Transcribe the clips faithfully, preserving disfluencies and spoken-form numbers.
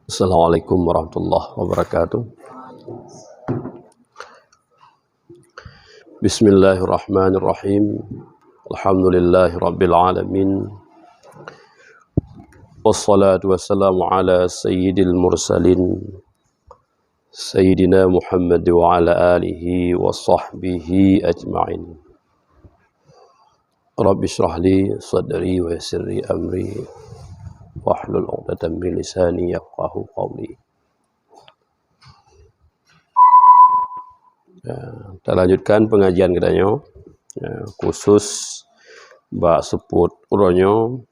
Assalamualaikum warahmatullahi wabarakatuh. Bismillahirrahmanirrahim. Alhamdulillahirabbil alamin. Wassalatu wassalamu ala sayyidil mursalin, sayyidina Muhammad wa ala alihi wa sahbihi ajma'in. Rabbi shrah li sadri wa yassir li amri wahlul 'uqdatam min lisani yafqahu qawli. Ya, kita lanjutkan pengajian kita nyoe, ya, khusus bak seupôt uroe nyoe,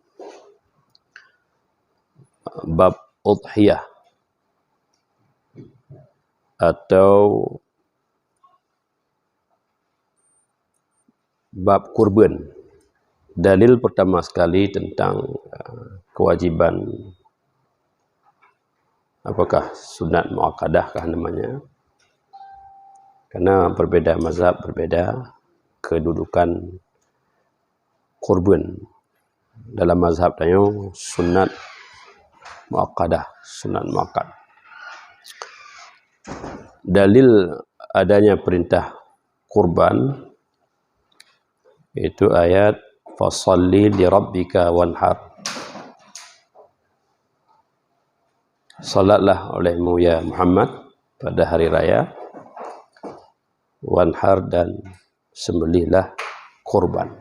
bab udhiyah atau bab kurban. Dalil pertama sekali tentang, eh, kewajiban, apakah sunat muakkadah kah namanya? Karena berbeda mazhab, berbeda kedudukan kurban. Dalam mazhab tanyoe sunat muakkadah, sunat muakkad. Dalil adanya perintah kurban itu ayat, "Fasalli li rabbika wanhar." Salatlah olehmu ya Muhammad pada hari raya, wanhar, dan sembelihlah kurban.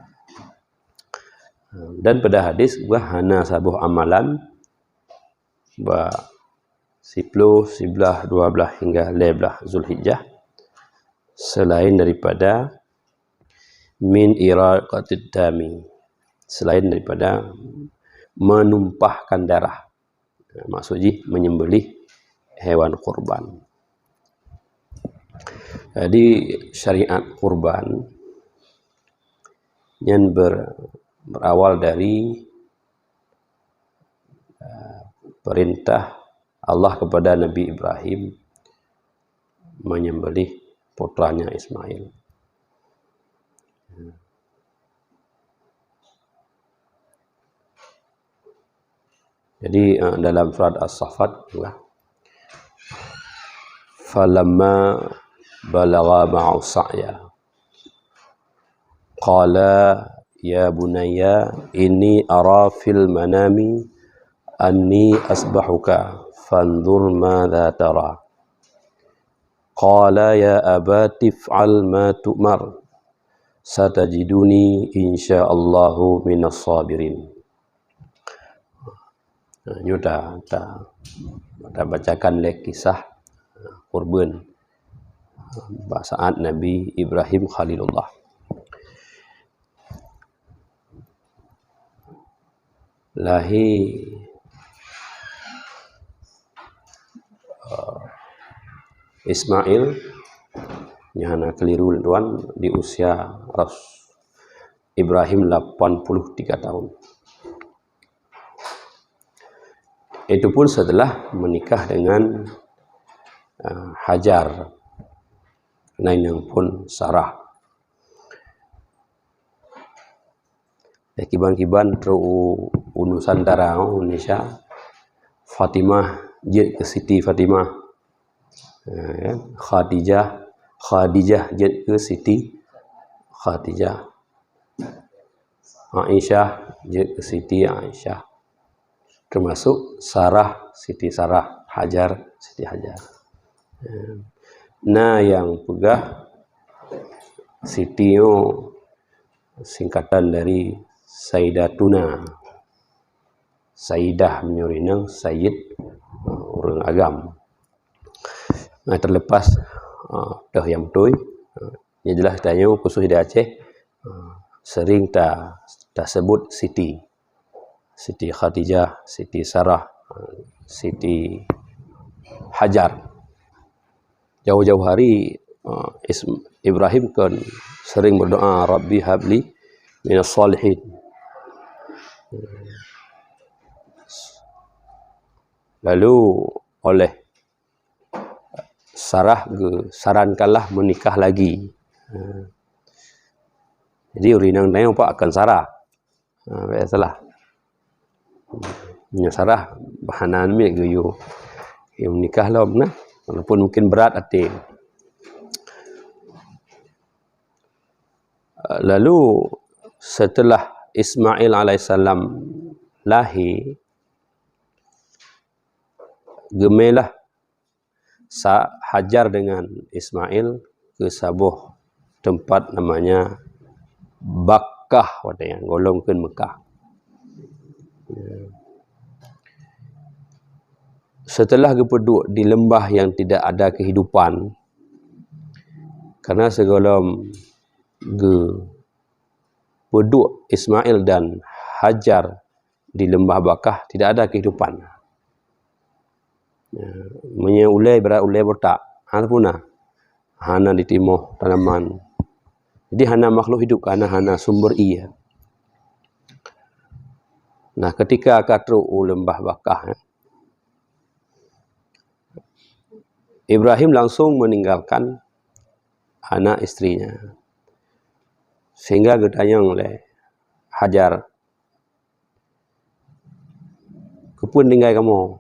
Dan pada hadis, bah hana saboh amalan bak siploh, siblaih, dua blaih hingga lhèe blaih Zulhijjah selain daripada min iraqatid dami, selain daripada menumpahkan darah. Maksud jih menyembelih hewan kurban. Jadi syariat kurban nyan ber-, berawal dari, eh, perintah Allah kepada Nabi Ibrahim menyembelih putranya Ismail. Jadi, eh, dalam surat As-Saffat juga, "Falamma balagha ma'ahu sa'ya, qala ya bunayya inni ara fil manami anni asbahuka fanzur madza tara." Qala ya abati if'al ma tu'mar, satajiduni insyaallahu minas sabirin. Nah, nyoe ta, ta, ta bacakan lé kisah kurban bak saat Nabi Ibrahim Khalilullah. Lahé, eh, Ismail, nyang hana keliru lôn tuan, di usia ras-, Ibrahim lapan puluh tiga tahun. Itu pun setelah menikah dengan, eh, Hajar, lain yang pun Sarah. Lé kiban-kiban trok u, u Nusantara, u Indonesia, Fatimah jeuet keu Siti Fatimah. Eh, Khadijah, Khadijah jeuet keu Siti Khadijah. Aisyah jeuet keu Siti Aisyah. Termasuk Sarah, Siti Sarah, Hajar, Siti Hajar. Eh, na nyang peugah Siti nyoe singkatan dari Sayyidatuna. Sayyidah meunyoe inong, Sayyid, eh, ureuëng agam. Nah, terlepas, eh, toh nyang beutôi, eh, nyang jeulaih tanyoe khusus di Aceh, eh, sering ta, taseubut Siti. Siti Khadijah, Siti Sarah, Siti Hajar. Jauh-jauh hari, eh, Is-, Ibrahim kan sering berdoa, "Rabbi habli minas salihin." Lalu oleh Sarah geusarankanlah menikah lagi. Jadi, ureuëng inong nyan pak akan Sarah. Ha, biasalah. Nyoe Sarah hana miet geuyue. Nyang menikah lom nah, walaupun mungkin berat até. Lalu setelah Ismail alaihissalam lahé, geumeulah sa-, Hajar dengan Ismail keu saboh teumpat namanya Bakkah, watée nyan gohlom kheun Mekah. Setelah geupeuduek di leumbah yang tidak ada kehidupan, karena sigohlom geupeuduek Ismail dan Hajar di leumbah Bakkah, tidak ada kehidupan. Ya, meunyoe ulée, ibarat ulée botak, hana puna, hana jitimoh tanaman. Jadi hana makhluk hidup, karena hana sumber ie. Nah, ketika ka trok u leumbah Bakkah, ya, Ibrahim langsung meninggalkan anak istrinya, sehingga geutanyong lé Hajar, "Keupeue tinggai kamoe?"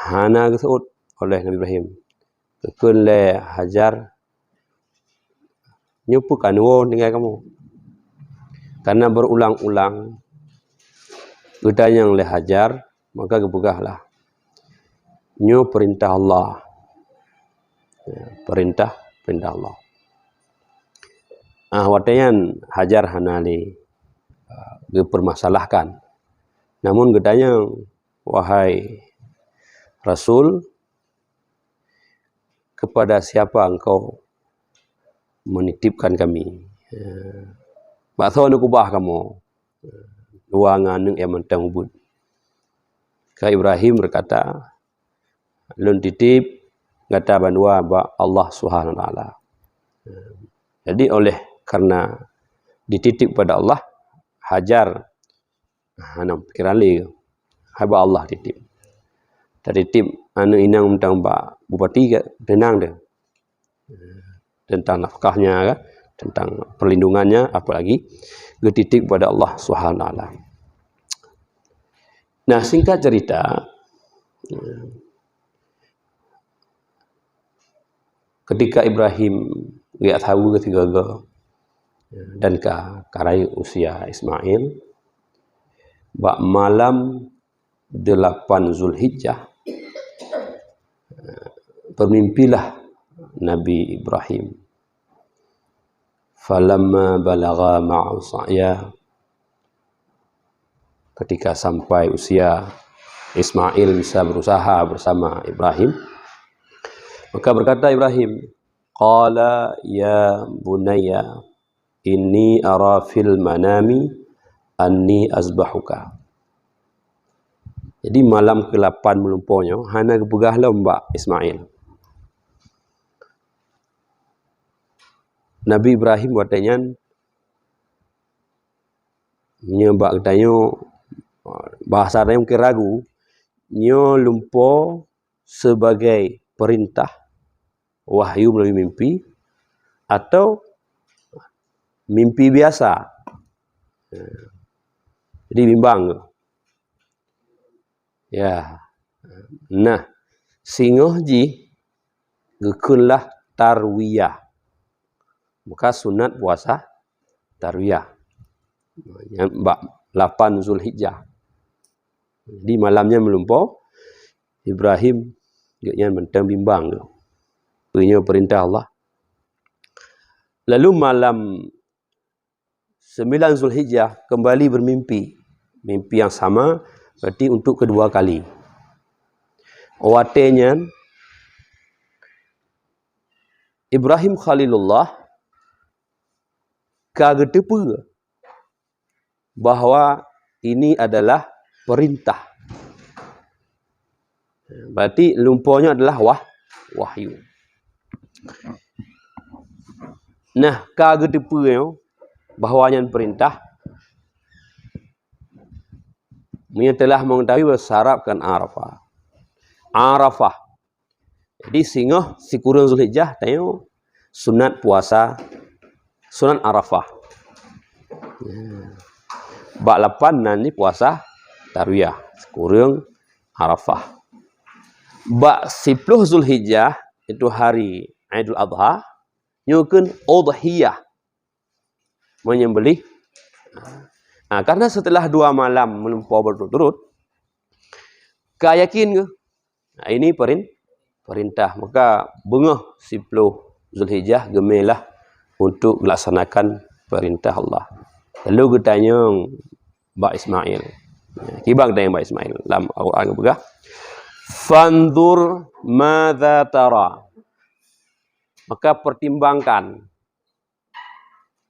Hana geuseuôt oleh Nabi Ibrahim. Geukheun lé Hajar, "Nyoe peue ka neuwoe tinggai kamoe?" Karena berulang-ulang geutanyong lé Hajar, maka geupeugah lah, "Nyoe peurintah Allah." Ya, peurintah, peurintah Allah. Ah, watée nyan Hajar hana lé, ah, geupeurmasalahkan. Namun geutanyong, "Wahai Rasul, kepada siapa engkau menitipkan kami? Eh, bak soe neukeubah kamoe, eh, dua ngon aneuk nyang mantong ubit?" Ka Ibrahim berkata, "Lôn titip gata bandua bak Allah Subhanahu wa Taala." Eh, jadi oleh karena dititip pada Allah, Hajar hana pikiran lé, haba Allah titip. Tatitip aneuk inong mantong bak bupati ka teunang deh. Tentang nafkahnya, kan, tentang perlindungannya, apalagi geutitip kepada Allah Subhanahu wa Taala. Nah, singkat cerita, ketika Ibrahim geujak saweue sigoe-goe dan ka, ka rayeuk usia Ismail, bak malam delapan Zulhijjah, bermimpilah Nabi Ibrahim. "Falamma balagha ma'ahu sa'ya," ketika sampai usia Ismail bisa berusaha bersama Ibrahim, maka berkata Ibrahim, "Qala ya bunayya, inni ara fil manami anni azbahuka." Jadi malam kelapan meulumpoe nyoe hana geupeugah lom bak Ismail. Nabi Ibrahim watée nyan, nyoe bak geutanyoe, bahasa tanyoe mungkin ragu, nyoe lumpoe sebagai perintah wahyu melalui mimpi atau mimpi biasa. Jadi bimbang. Ya. Nah, singoh jih geukheunlah tarwiyah. Maka sunat puasa tarwiyah. Nyan bak lapan Zulhijjah. Jadi malam nyan meulumpoe, Ibrahim gobnyan mantong bimbang. Peue nyoe peurintah Allah. Lalu malam sembilan Zulhijjah kembali bermimpi. Mimpi yang sama, berarti untuk kedua kali. Watée nyan, Ibrahim Khalilullah ka geuteupeue bahwa ini adalah perintah. Berarti lumpoe nyoe adalah wah-, wahyu. Nah, ka geuteupeue nyoe bahwa nyan perintah, meunyoe telah mengetahui bahwa sarap kan Arafah. Arafah. Jadi singoh sikureueng Zulhijjah tanyoe sunat puasa, sunat Arafah. Ya. Bak lapan nan ni puasa tarwiyah, sikureueng Arafah. Bak siploh Zulhijjah, itu hari Idul Adha, nyoe kheun udhiyah, menyembelih. Nah, karena setelah dua malam meulumpoe berturut-turut, ka yakin ke? Nah, ini perin-, perintah. Maka beungoh siploh Zulhijjah geumeulah untuk melaksanakan perintah Allah. Lalu geutanyong bak Ismail. Ya, kiban geutanyong bak Ismail. Lam Al-Quran geupeugah, "Fanzur madza tara." Maka pertimbangkan,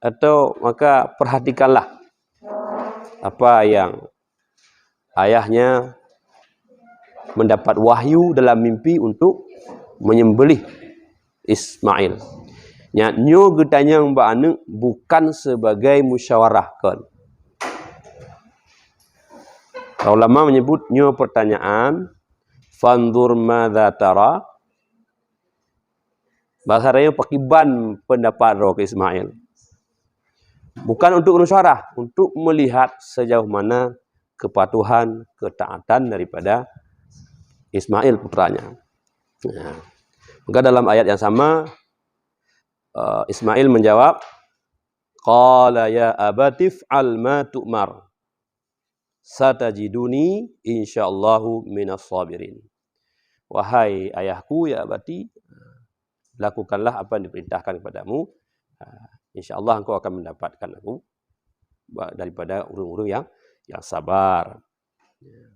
atau maka perhatikanlah apa yang ayahnya mendapat wahyu dalam mimpi untuk menyembelih Ismail. Nyan nyoe geutanyong bak aneuk bukan sebagai musyawarah kon. Para ulama menyebut nyoe pertanyaan, "Fanzur madza tara." Bahasa Melayu, "Pakiban pendapat droe keu Ismail?" Bukan untuk musyawarah, untuk melihat sejauh mana kepatuhan, ketaatan daripada Ismail putranya. Ya. Maka dalam ayat yang sama, eh, Ismail menjawab, "Qala ya abati if'al ma tu'mar. Satajiduni insyaallahu minas sabirin." Wahai ayahku, ya abati, lakukanlah apa yang diperintahkan kepadamu. Ah, insya Allah engkau akan mendapatkan aku ba-, daripada ureuëng-ureuëng yang, yang sabar. Ya.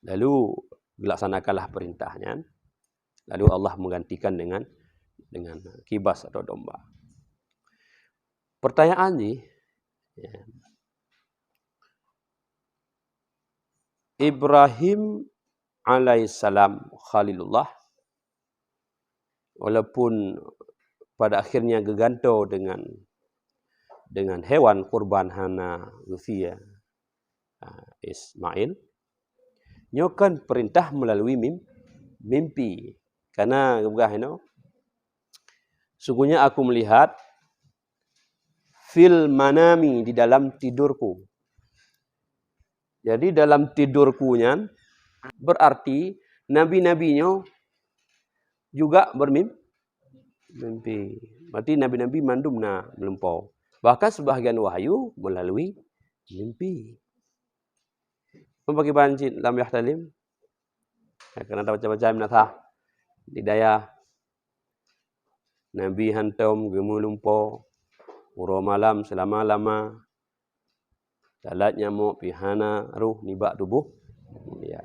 Lalu dilaksanakanlah perintahnya. Lalu Allah menggantikan dengan, dengan kibas atau domba. Pertanyaan ni, ya, Ibrahim alaihissalam Khalilullah, walaupun pada akhirnya geugantoe dengan, dengan hewan kurban hana geusie, ah, Ismail, nyoe kan perintah melalui mim-, mimpi. Karena geupeugah inoe, "Sungguhnya aku melihat fil manami, di dalam tidurku." Jadi dalam tidurku nyan berarti nabi-nabi nyoe juga bermim-, mimpi. Berarti nabi-nabi mandum na meulumpoe. Bahkan sebahagian wahyu melalui mimpi. Peue pakriban cit lam Yahtalim? Ya, karena tabaca-baca meunasah di dayah. Nabi hantom geumeulumpoe uroe malam seulama-lama. Talat nyamok pih hana roh nibak tuboh. Ya.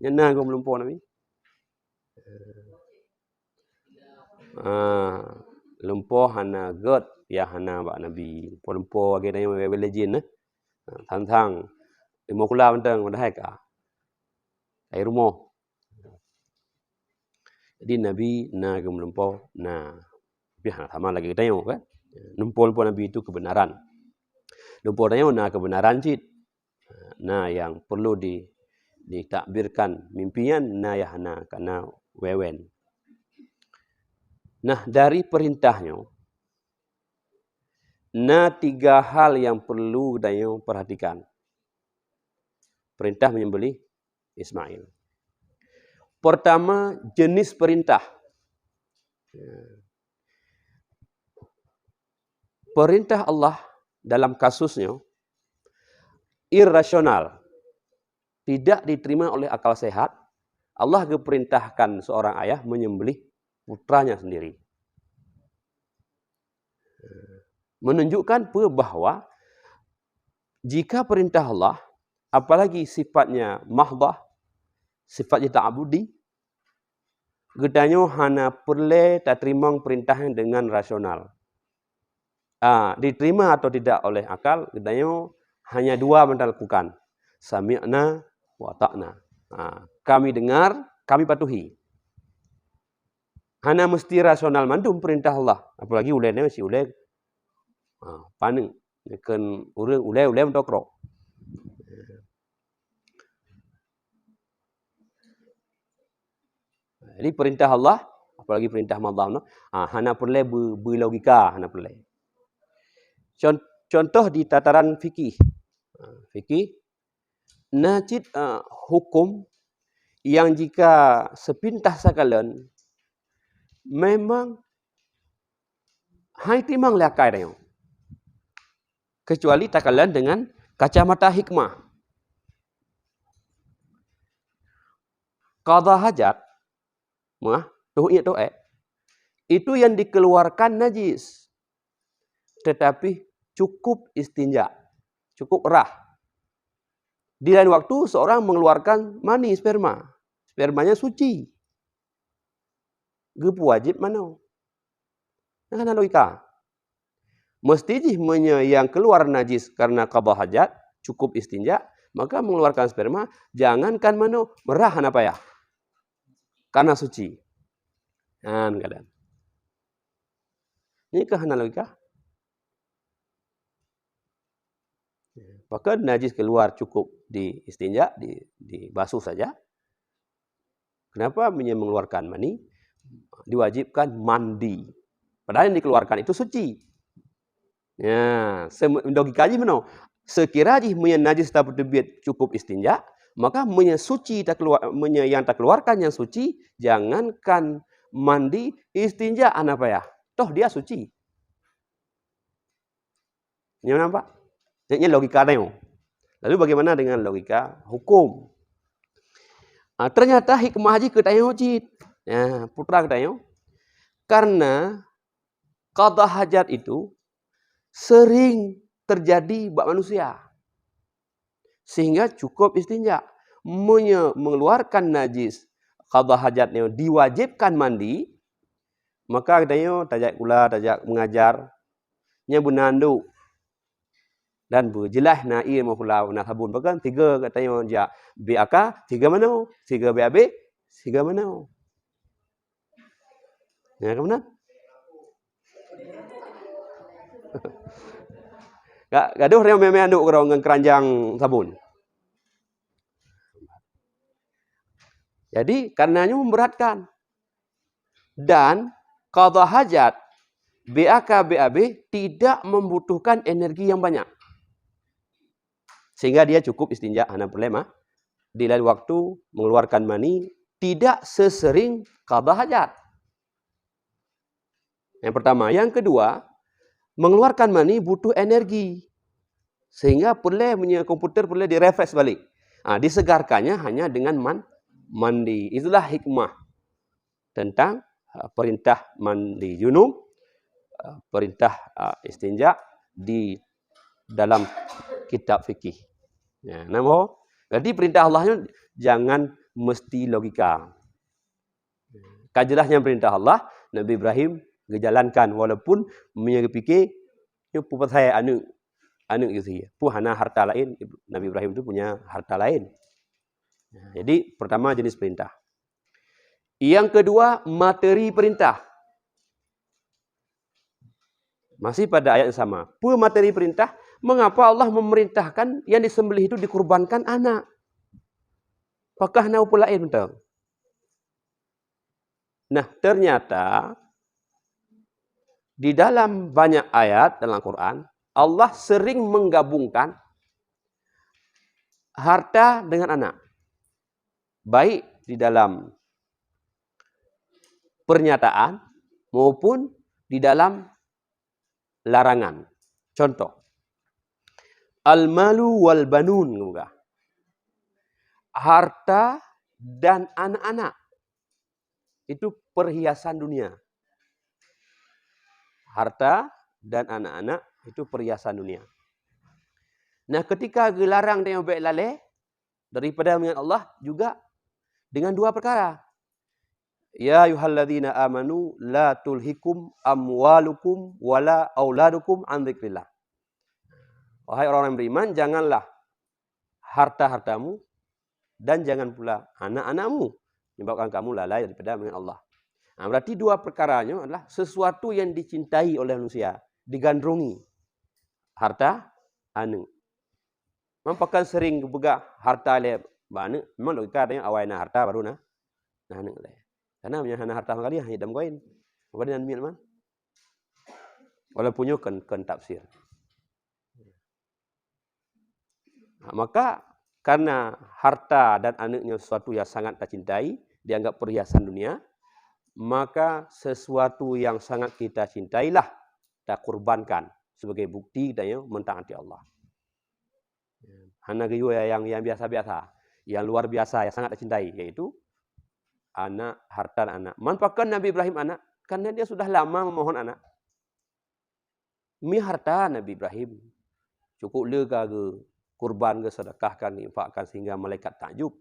Nyan na geumeulumpoe Nabi. Ah, lumpoe hana gét, piah hana bak Nabi. Lumpoe-lumpoe lagèe tanyoe wèe-wèe lé jén, eh. Sang-sang limong kula mantong padahai ka. Hai rumoh. Jadi Nabi na geumeulumpoe, na. Tapi hana sama lagèe geutanyoe kan. Lumpoe-lumpoe Nabi itu kebenaran. Lumpoe tanyoe na kebenaran cit. Na nyang perlu di, ditakbirkan mimpi nyan, na nyang hana, kana wewen. Nah, dari perintah nyoe, na tiga hal nyang perlu geutanyoe perhatikan. Perintah menyembelih Ismail. Pertama, jenis perintah. Perintah Allah dalam kasus nyoe irasional, tidak diterima oleh akal sehat. Allah geuperintahkan seorang ayah menyembelih putranya sendiri. Menunjukkan peue bahwa jika perintah Allah, apalagi sifatnya mahdhah, sifatnya ta'budi, geutanyoe hana peureulée tateurimong peurintah nyan deungon rasional. Ah, diterima atau tidak oleh akal, geutanyoe hanya dua mantong lakukan, "Sami'na wa ata'na." Ah, kami dengar, kami patuhi. Hana meusti rasional mandum peurintah Allah, apalagi ulée nyoe si ulée, ah, paneuk, nyoe kheun ureuëng ulée-ulée meutokrok. Jadi perintah Allah, apalagi perintah Allah, no, ah, hana peureulée beu-, beulogika, hana peureulée. Con-, contoh di tataran fikih. Ah, fikih, na cit, eh, huköm nyang jika seupintas takalon, memang hai timang lé akai tanyoe. Kecuali takalon dengan kacamata hikmah. Qadha hajat, mah, tuh ingat tuh, eh. Itu yang dikeluarkan najis. Tetapi cukup istinja, cukup rhah. Di lain waktu, seorang mengeluarkan mani, sperma. Spermanya suci. Geupeuwajéb manoe. Nah, hana logika. Mesti jih meunyoe nyang keluar najis karena qadha hajat, cukup istinja, maka mengeluarkan sperma, jangankan manoe, rhah hana payah. Karena suci. Nah, kadang. Ini kan hana logika. Maka najis keluar cukup di istinja, di, dibasuh saja. Kenapa meunyoe mengeluarkan mani diwajibkan mandi? Padahal yang dikeluarkan itu suci. Ya, sem-, logika jih meunoe. Sekira jih meunyoe najis tapeuteubiet cukup istinja, maka meunyoe suci takeluar, meunyoe yang takeluarkan yang suci, jangankan mandi, istinja hana payah. Toh dia suci. Nyoe nampak? Nyan logika tanyoe. Lalu bagaimana dengan logika hukum? Ah, ternyata hikmah jih keu tanyoe cit. Ya, putra keu tanyoe. Karena qadha hajat itu sering terjadi bak manusia. Sehingga cukup istinja. Meunyoe mengeluarkan najis qadha hajat nyoe diwajibkan mandi, maka geutanyoe tajak sikula, tajak mengajar, nyan beuna anduk. Dan beujeulaih na ié meuhula, na sabon. Bahkan tiga geutanyoe jak B A K, tiga manoe, tiga B A B, tiga manoe. Ya, ka meunan? Ga-, gadôh nyang mé-mé anduk keudroe ngon keuranjang sabon. Jadi, karena nyoe memberatkan. Dan qadha hajat, B A K, B A B tidak membutuhkan energi yang banyak. Sehingga dia cukup istinja, hana problema. Di lain waktu mengeluarkan mani tidak sesering qadha hajat. Yang pertama. Yang kedua, mengeluarkan mani butuh energi. Sehingga peureulée meunyoe komputer peureulée direfresh balik. Ah, disegarkannya hanya dengan man-, mandi. Itulah hikmah tentang, ah, perintah mandi junub, ah, perintah, ah, istinja di dalam kitab fikih. Ya, namo? Jadi perintah Allah nyoe jangan mesti logika. Ka jeulaih nyan perintah Allah, Nabi Ibrahim geujalankan walaupun meunyoe geupike nyoe peue pasai aneuk, aneuk geuh. Pun hana harta laén, Nabi Ibrahim tu punya harta laén. Nah, jadi pertama jenis perintah. Yang kedua, materi perintah. Masih pada ayat yang sama. Peue materi perintah? Mengapa Allah memerintahkan yang disembelih itu dikurbankan anak? Apakah na peue laén mantong? Nah, ternyata di dalam banyak ayat dalam Al-Quran, Allah sering menggabungkan harta dengan anak. Baik di dalam pernyataan maupun di dalam larangan. Contoh, "Al-malu wal banun," geupeugah. Harta dan anak-anak. Itu perhiasan dunia. Harta dan anak-anak itu perhiasan dunia. Nah, ketika geularang tanyoe bék lalée daripada meuingat Allah juga dengan dua perkara. "Ya ayyuhalladzina amanu la tulhikum amwalukum wala auladukum an dzikrillah." Wahai orang-orang beriman, janganlah harta-hartamu dan jangan pula anak-anakmu menyebabkan kamu lalai daripada mengingat Allah. Ha, berarti dua perkara nyoe adalah sesuatu yang dicintai oleh manusia, digandrungi. Harta, aneuk. Memang pakon sering geupeugah harta lé bak aneuk, memang logika tanyoe awai na harta baru na, na aneuk lé. Karena meunyoe hana harta sama sekali, hana dam koin. Apa dia nan miet man? Walaupun nyoe kon, kon tafsir. Ha, maka Karena harta dan aneuk nyoe sesuatu yang sangat tacintai, dianggap perhiasan dunia, maka sesuatu yang sangat kita cintailah takurbankan sebagai bukti kita nyoe mentaati Allah. Hana geuyue yang, yang biasa-biasa, yang luar biasa, yang sangat tacintai, yaitu anak, harta dan anak. Man pakon Nabi Ibrahim anak? Karena dia sudah lama memohon anak. Mi harta Nabi Ibrahim, cukup le ka geukurban, geusedekahkan, geuinfakkan sehingga malaikat takjub.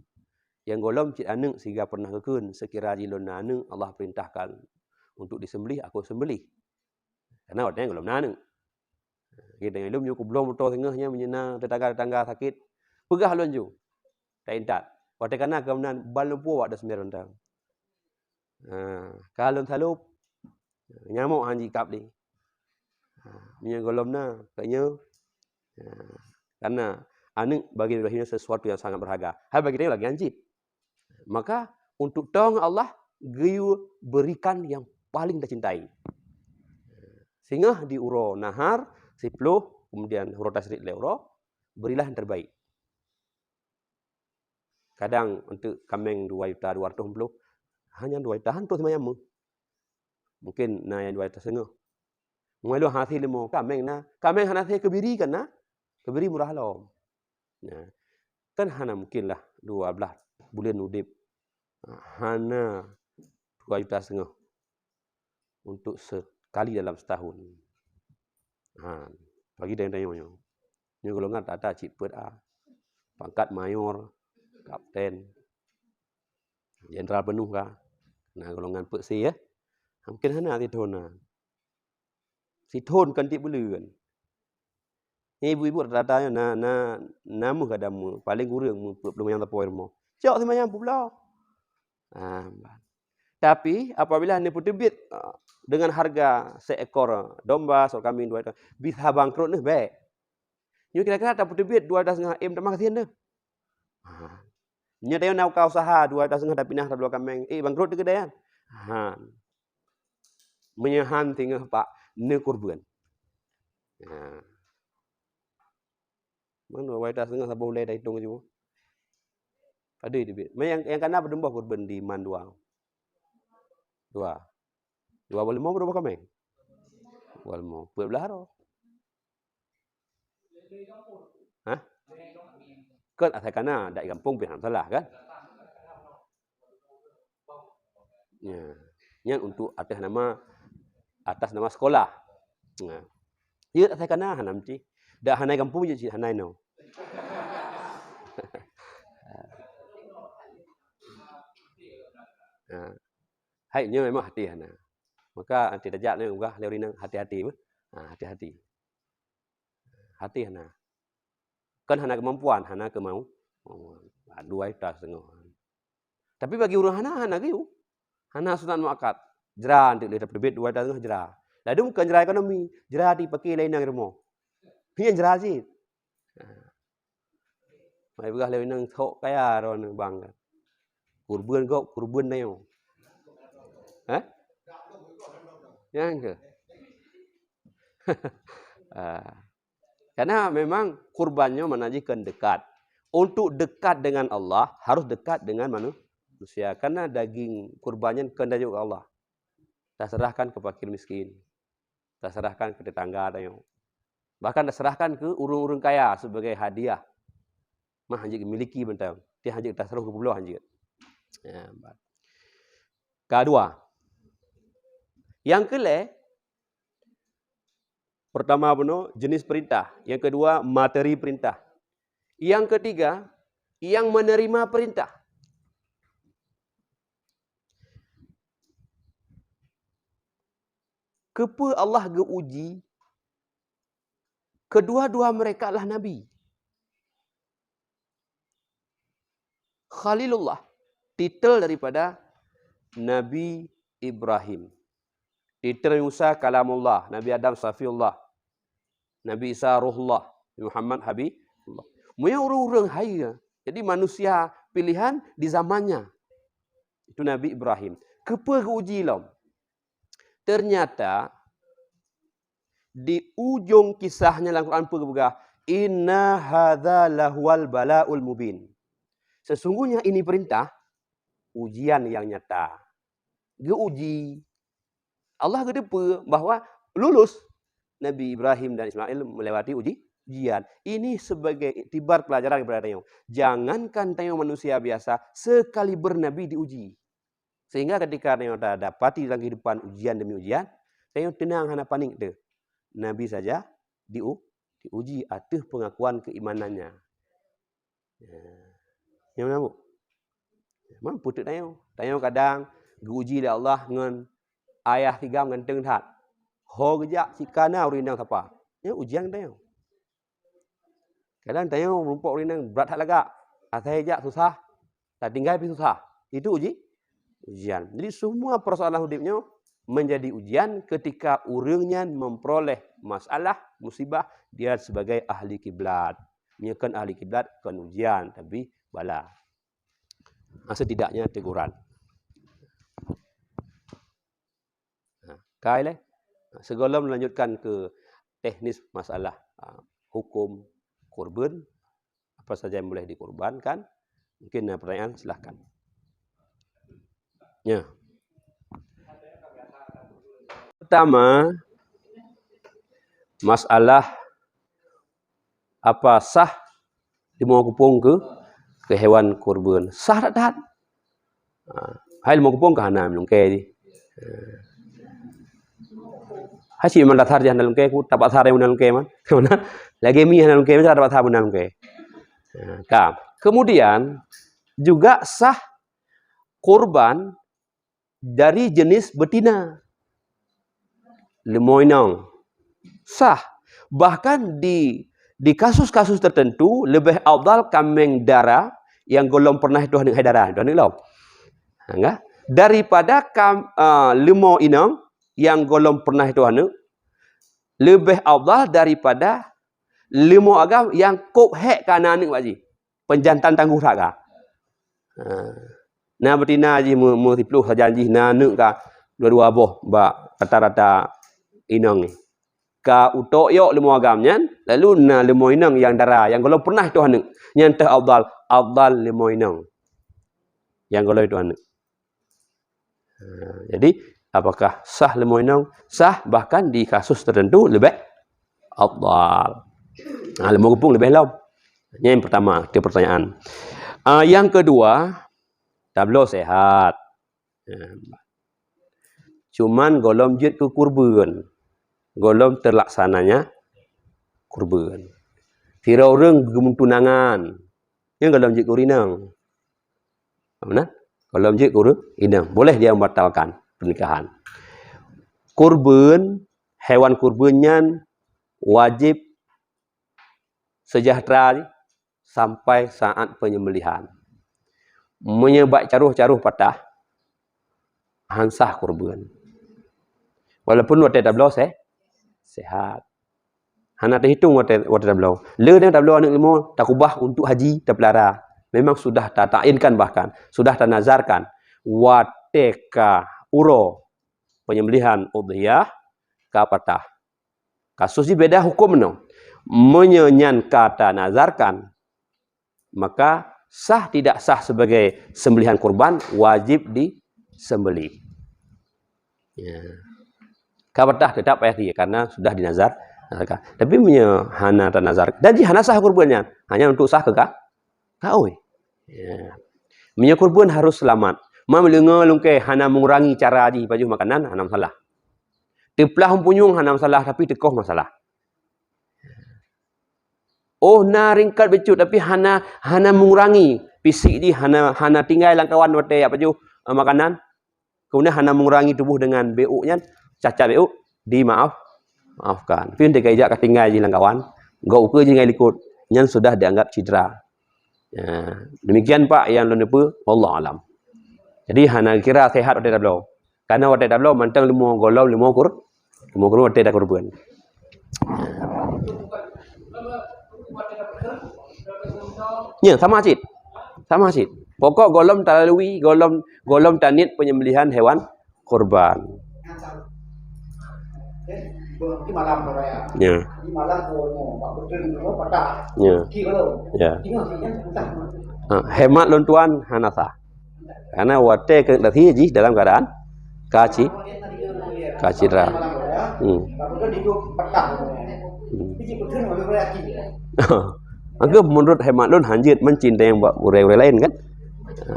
Nyang gohlom cit aneuk sehingga pernah geukheun, "Sekira jih lôn na aneuk, Allah perintahkan untuk disembelih, aku sembelih." Karena watée nyan gohlom na aneuk. Geutanyoe lom nyoe kubloe moto singoh nyan meunyoe na tetangga-tetangga sakét, peugah lôn ju. Taintat. Watée kana keu meunan ban lumpoe awak dusmir mantong. Ha, ka lôn salub, nyamok han jikab lé. Ha, meunyoe gohlom na, keu nyoe, ha, karena aneuk bagi Ibrahim nyoe sesuatu yang sangat berharga. Hai bagi tanyoe lagée nyan cit. Maka untuk toe ngon Allah, geuyue berikan yang paling tacintai. Singoh di uroe nahar siploh, kemudian uroe tasyrik lhée uroe, berilah yang terbaik. Kadang untuk kaméng dua juta dua ratus lima puluh, hanya dua juta han troh simayam meuh. Mungkin na nyang dua juta setengah. Meunyoe lôn hase leumo, kaméng na, kaméng hana hase keubiri kan na, keubiri murah lom. Nah, kan hana mungkin lah dua belas buleuen udeb, hana dua juta setengah untuk sekali dalam setahun. Ha, bagi tanyoe-tanyoe nyoe. Nyoe golongan ata-ata cit peuet a. Pangkat mayor, kapten, jenderal peunoh ka. Nah, golongan peuet C, ya. Mungkin hana sithon na. Sithon kan tiep buleuen. Ibu-ibu rata-rata nyoe na, na, na meuh kadang meuh, paling kureueng meuh peuet ploh manyang sapoe rumoh. Cok simayang peuet ploh. Ah, tapi apabila neupeuteubiet, ah, dengan harga seekor domba, seekor kambing dua juta, bisa bangkrot neuh bèk. Nyoe kira-kira tapeuteubiet dua juta setengah M tamah gasien neuh. Ha. Nyoe tanyoe na buka usaha dua juta setengah tapinah tabloe kaméng, eh, bangkrot teuh keudè nyan. Ha. Meunyoe han singoh pak neukurban. Ha. Meunan dua juta setengah saboh ulèe taitong ju. Padum teubiet. Meunan nyang, nyang kana padum boh kurban di man dua. Dua. Dua boh leumo, dua boh kaméng. Dua leumo. Peuet blah droe. Hah? Kan asai kana, dak di gampông pih hana masalah kan? Ya. Nyan untuk atas nama, atas nama sekolah. Nah. Jeuet asai kana hana meusti. Dak hana di gampông jeuet cit hana inoe. Ha. Hai nyoe memang hati hana. Maka anti tajak ni ugah lé ureueng inong hati-hati beuh. Ha, hati-hati. Hati hana. Kan hana kemampuan, hana kemau-, dua juta setengah. Tapi bagi ureueng hana, hana geuyue. Hana sunat muakkad. Jra teuk lé, terbit dua juta setengah jra. Ladum bukan jra ekonomi, jra dipakai lé inong rumoh. Nyan jra cit. Ha. Mai peugah lé inong sok kaya droeneuh bang. Kurban gob, kurban nyoe. Hah? Nyang keuh. Ah. Karena memang kurban nyoe makna jih kon dekat. Untuk dekat dengan Allah, harus dekat dengan manusia. Karena daging kurban nyan kon tajok keu Allah. Taserahkan keu fakir miskin. Taserahkan keu tetangga tanyoe. Bahkan taserahkan keu ureueng-ureueng kaya sebagai hadiah. Mah hanjeuet geumiliki mantong. Tiep hanjeuet taseurah keu peubloe hanjeuet. Ya, ba-, kadua. Nyang keulhèe, pertama bunoe jenis perintah, nyang keudua materi perintah. Nyang keutiga, nyang meuneurima perintah. Keupeue Allah geu-uji? Kedua-dua mereka adalah nabi. Khalilullah, titel daripada Nabi Ibrahim. Titel Musa Kalamullah, Nabi Adam Safiullah, Nabi Isa Ruhullah, Nabi Muhammad Habibullah. Meunyoe ureueng-ureueng hai, jadi manusia pilihan di zamannya. Itu Nabi Ibrahim. Keupeue geu-uji lom? Ternyata, di ujong kisahnya lam Quran peue geupeugah, "Inna hadza lahuwal balaul mubin." Sesungguhnya ini perintah, ujian yang nyata. Geuuji. Allah geuteupeue bahwa lulus Nabi Ibrahim dan Ismail melewati uji, ujian. Ini sebagai iktibar pelajaran kepada tanyoe. Jangankan tanyoe manusia biasa, sekaliber Nabi diuji. Sehingga ketika tanyoe tadapati dalam kehidupan ujian demi ujian, tanyoe teunang hana panik teuh. Nabi saja diu-, diuji ateueh pengakuan keimanannya. Ya. Nyang mana, Bu? Mampu teuk tanyoe. Tanyoe kadang geuuji lé Allah ngon ayah tigam ganteng that. Ho geujak cit ka na ureueng inong sapa. Nyoe ujian tanyoe. Kadang tanyoe meurumpok ureueng inong brat that lagak. Asai jak susah, tatinggai pih susah. Itu uji, ujian. Jadi semua persoalan hidup nyoe menjadi ujian ketika ureueng nyan memperoleh masalah, musibah, dia sebagai ahli kiblat. Meunyoe kon ahli kiblat, kon ujian, tapi bala. Ah, setidaknya teguran. Nah, kai leh. Nah, sigohlom lanjutkan ke teknis masalah, ah, hukum kurban, apa saja yang boleh dikurbankan. Mungkin ada pertanyaan, silahkan. Ya. Pertama, masalah apa sah limoe kupông keu, keu hewan kurban. Sah that-that. Ha, hai limoe kupông ka hana meulungkée jih. Ha. Hai cit memang dasar jih hana lungkée, ku tapaksa meunan lungkée man. Lagée mi hana lungkée, masa tapaksa meunan lungkée. Ha, ka. Kemudian, juga sah kurban dari jenis betina. Limoe inong. Sah. Bahkan di, di kasus-kasus tertentu, leubeh afdal kaméng dara nyang gohlom pernah tuha aneuk hai dara, tuha aneuk lom. Ha, enggak? Daripada kam-, ah, limoe inong nyang gohlom pernah tuha aneuk, leubeh afdal daripada limoe agam nyang kôb hék ka na aneuk bak jih. Penjantan tangguh that ka. Ha. Na betina jih meu-, meusiploh sajan jih na aneuk ka dua-dua boh bak rata-rata inong nyan. Ka utok yok limoe agam nyan, lalu na limoe inong nyang dara, nyang gohlom pernah tuha aneuk. Nyan teuh afdal, afdal limoe inong. Nyang gohlom tuha aneuk. Ha, jadi, apakah sah limoe inong? Sah, bahkan di kasus tertentu leubeh afdal. Ha, limoe kupông leubeh lom. Nyan yang pertama, itu pertanyaan. Ah, yang kedua, tabloe sehat. Ha. Cuman gohlom jeuet keu kurban. Gohlom teulaksananya kurban. Sidroe ureueng geumeutunangan. Nyan gohlom jeuet keu ureueng inong. Mana? Gohlom jeuet keu ureueng inong. Boleh dia membatalkan pernikahan. Kurban, hewan kurban nyan wajib sejahtera sampai saat penyembelihan. Meunyoe bak caroh-caroh patah, han sah kurban. Walaupun watée tabloe se-, sehat. Hana teuhitong watée, watée tabloe. Le nyang tabloe aneuk limoe, takubah untuk haji, tapeulara. Memang sudah tata'inkan bahkan, sudah tanazarkan. Watée ka uroe penyembelihan udhiyah, ka patah. Kasus jih beda huköm nyoe. Meunyoe nyan ka tanazarkan, maka sah tidak sah sebagai sembelihan kurban, wajib disembelih. Ya. Ka patah tetap payah dia karena sudah dinazar, nazarkan. Tapi meunyoe hana tanazar, dan jih hana sah kurban nyan, hanya untuk sah keu ka-, kaôi. Ya. Meunyoe kurban harus selamat. Ma meulungoe lungkée hana mengurangi cara jih pajoh makanan, hana masalah. Teuplah punyueng hana masalah, tapi teukoh masalah. Oh, na ringkat bacut, tapi hana, hana mengurangi fisik jih, hana, hana tinggai lam kawan watée jak pajoh, eh, makanan. Kemudian hana mengurangi tuboh dengan béuk nyan, cacat béuk, dimaaf, maafkan. Tapi teuka ijak ka tinggai jih lam kawan, gob ukeue jih ngai likot, nyan sudah dianggap cedera. Ya, demikian Pak yang lôn neupeu, wallahu alam. Jadi hana kira sehat watée tabloe. Karena watée tabloe mantong leumo gohlom, leumo kur-, leumo kurban watée takurban. Ya, sama cit. Sama cit. Pokok gohlom talalui, gohlom, gohlom taniet penyembelihan hewan kurban. Di malam raya. Ya. Di malam pukul lima, bak beutôi lima patah. Ya. Ki kalau. Ya. Tengah ni kan entah. Ha, hemat lôn tuan hana sah. Karena watèe keuneuk tasi jih dalam keadaan kaci, kacidra. Hmm. Bak beutôi di patah. Hmm. Biji beutôi malam raya ki. Maka menurut hemat lôn hanjeuet meucintèe bak ureueng-ureueng laén kan. Ha.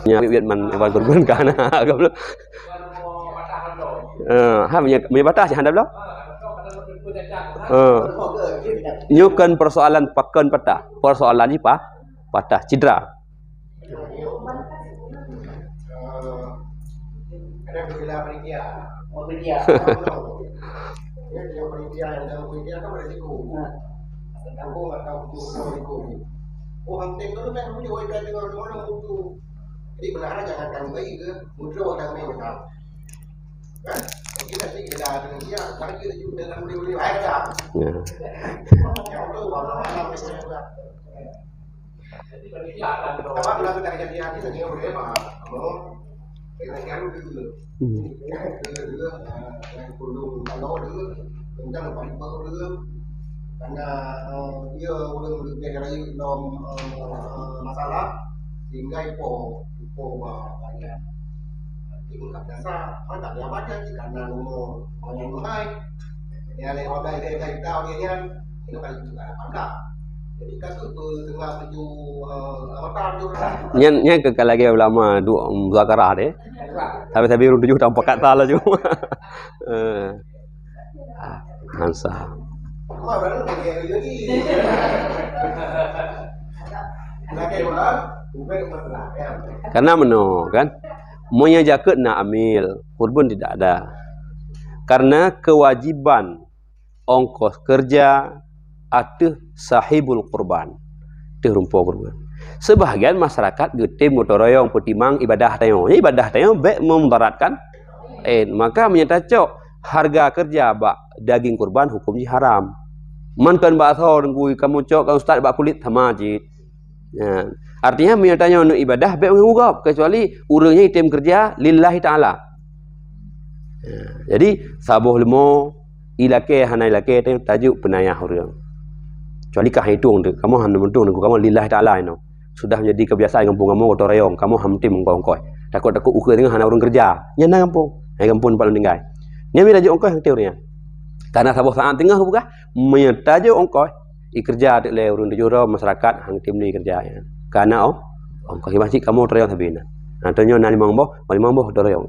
Nya, biet man Iwan Kurban ka na. Eh, ha, meunyo, meunyo patah cit hana bloe. Eh. Nyoe kon persoalan pakon patah. Persoalan jih pa-, patah, cidra. Ada panitia. Oh, panitia. Ya, dia panitia yang dalam panitia kan berisiko. Tanggung atau risiko. Oh, hang tengok dulu kan, boleh wajar dengan orang itu. Jadi, belahan jangan kami baik ke, mudah orang kami menang. Kan? Kita sih kita ada dia, tapi kita juga dalam boleh-boleh baik dah. Ya. Yang tu, malam-malam kita juga. Apa pula kita kerja di hati, kita boleh, Pak? Kamu, kita kan dulu. Hmm. Dulu, dulu, ah, yang pulung kalau dulu, tentang paling-paling dulu. Karena, eh, dia orang lebih rayu dalam, eh, eh, masalah, sehingga ipo, ipo bah banyak. Tapi bukan biasa, mana tak ada banyak sih, karena nomor banyak mahal. Yang lain orang lain, lain, lain tahu dia kan, itu kan juga ada pandang. Jadi, kan tu, eh, tengah tuju, eh, apa tahu tu. Nyan, nyan keu ka lagèe ulama duek muzakarah deh. Sabe-sabe ureueng tujoh tamupakat sa laju. Eh. Hansa. Karena meunoe kan, meunyo jakeuet na amil, kurban tidak ada. Karena kewajiban ongkos kerja ateueh sahibul kurban, ateueh rumpok kurban. Sebahagian masyarakat geutem gotong royong peutimang ibadah tanyoe. Ibadah tanyoe bèk memudaratkan laén. Maka meunyo tacok hareuga kerja bak daging kurban, huköm jih haram. Mantong bak asoe teungku, kamoe cok ka ustaz bak kulét sama cit. Ya. Artinya meunyo tanyoe neuk ibadah bèk meuganggu gob, kecuali ureueng nyan item kerja lillahi ta'ala. Ya. Jadi saboh leumo ilakèe hana ilakèe teuh tajok peunayah ureueng. Kecuali ka hitong teuh, kamoe hana meuntong teungku, kamoe lillahi ta'ala inoe. Sudah menjadi kebiasaan gampông kamoe gotong royong, kamoe hana tem ongkoh-ongkoh. Takot-takot ukeue teungoh hana ureueng kerja. Nyan na gampông. Hai gampông tempat lôn tinggai. Nyan mita jok ongkoh teuh ureueng nyan. Karena saboh saat teungoh peugah, meunyo tajok ongkoh, ikerja teuk lé ureueng tujoh droe masyarakat hana tem lé ikerja. Karena oh, ongkoh masjid kamoe gotong royong sabe na. Nah, tanyoe na limong boh, limong boh gotong royong.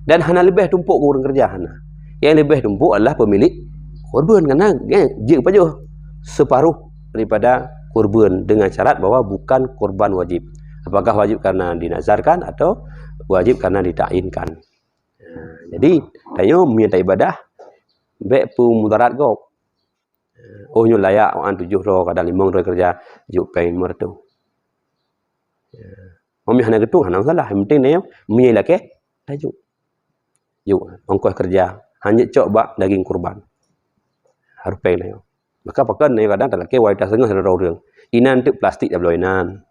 Dan hana leubeh tumpok keu ureueng kerja hana. Yang leubeh tumpok adalah pemilik kurban karena jeuet pajoh separuh daripada kurban dengan syarat bahwa bukan kurban wajib. Apakah wajib karena dinazarkan atau wajib karena ditakyinkan? Jadi, tanyoe meunyo taibadah, bèk peumudarat gob. Oh, nyoe layak, awaknyan tujoh droe, kadang limong droe kerja, jok péng lima ratus. Meunyo hana geutueng, hana masalah. Yang penting tanyoe meunyo ilakèe, tajok. Jok, ongkoh kerja, hana cok bak daging kurban. Harôh péng tanyoe. Maka pakon tanyoe kadang talakèe wai taseungoh sidroe ureueng. Inan teuk plastik tabloe inan.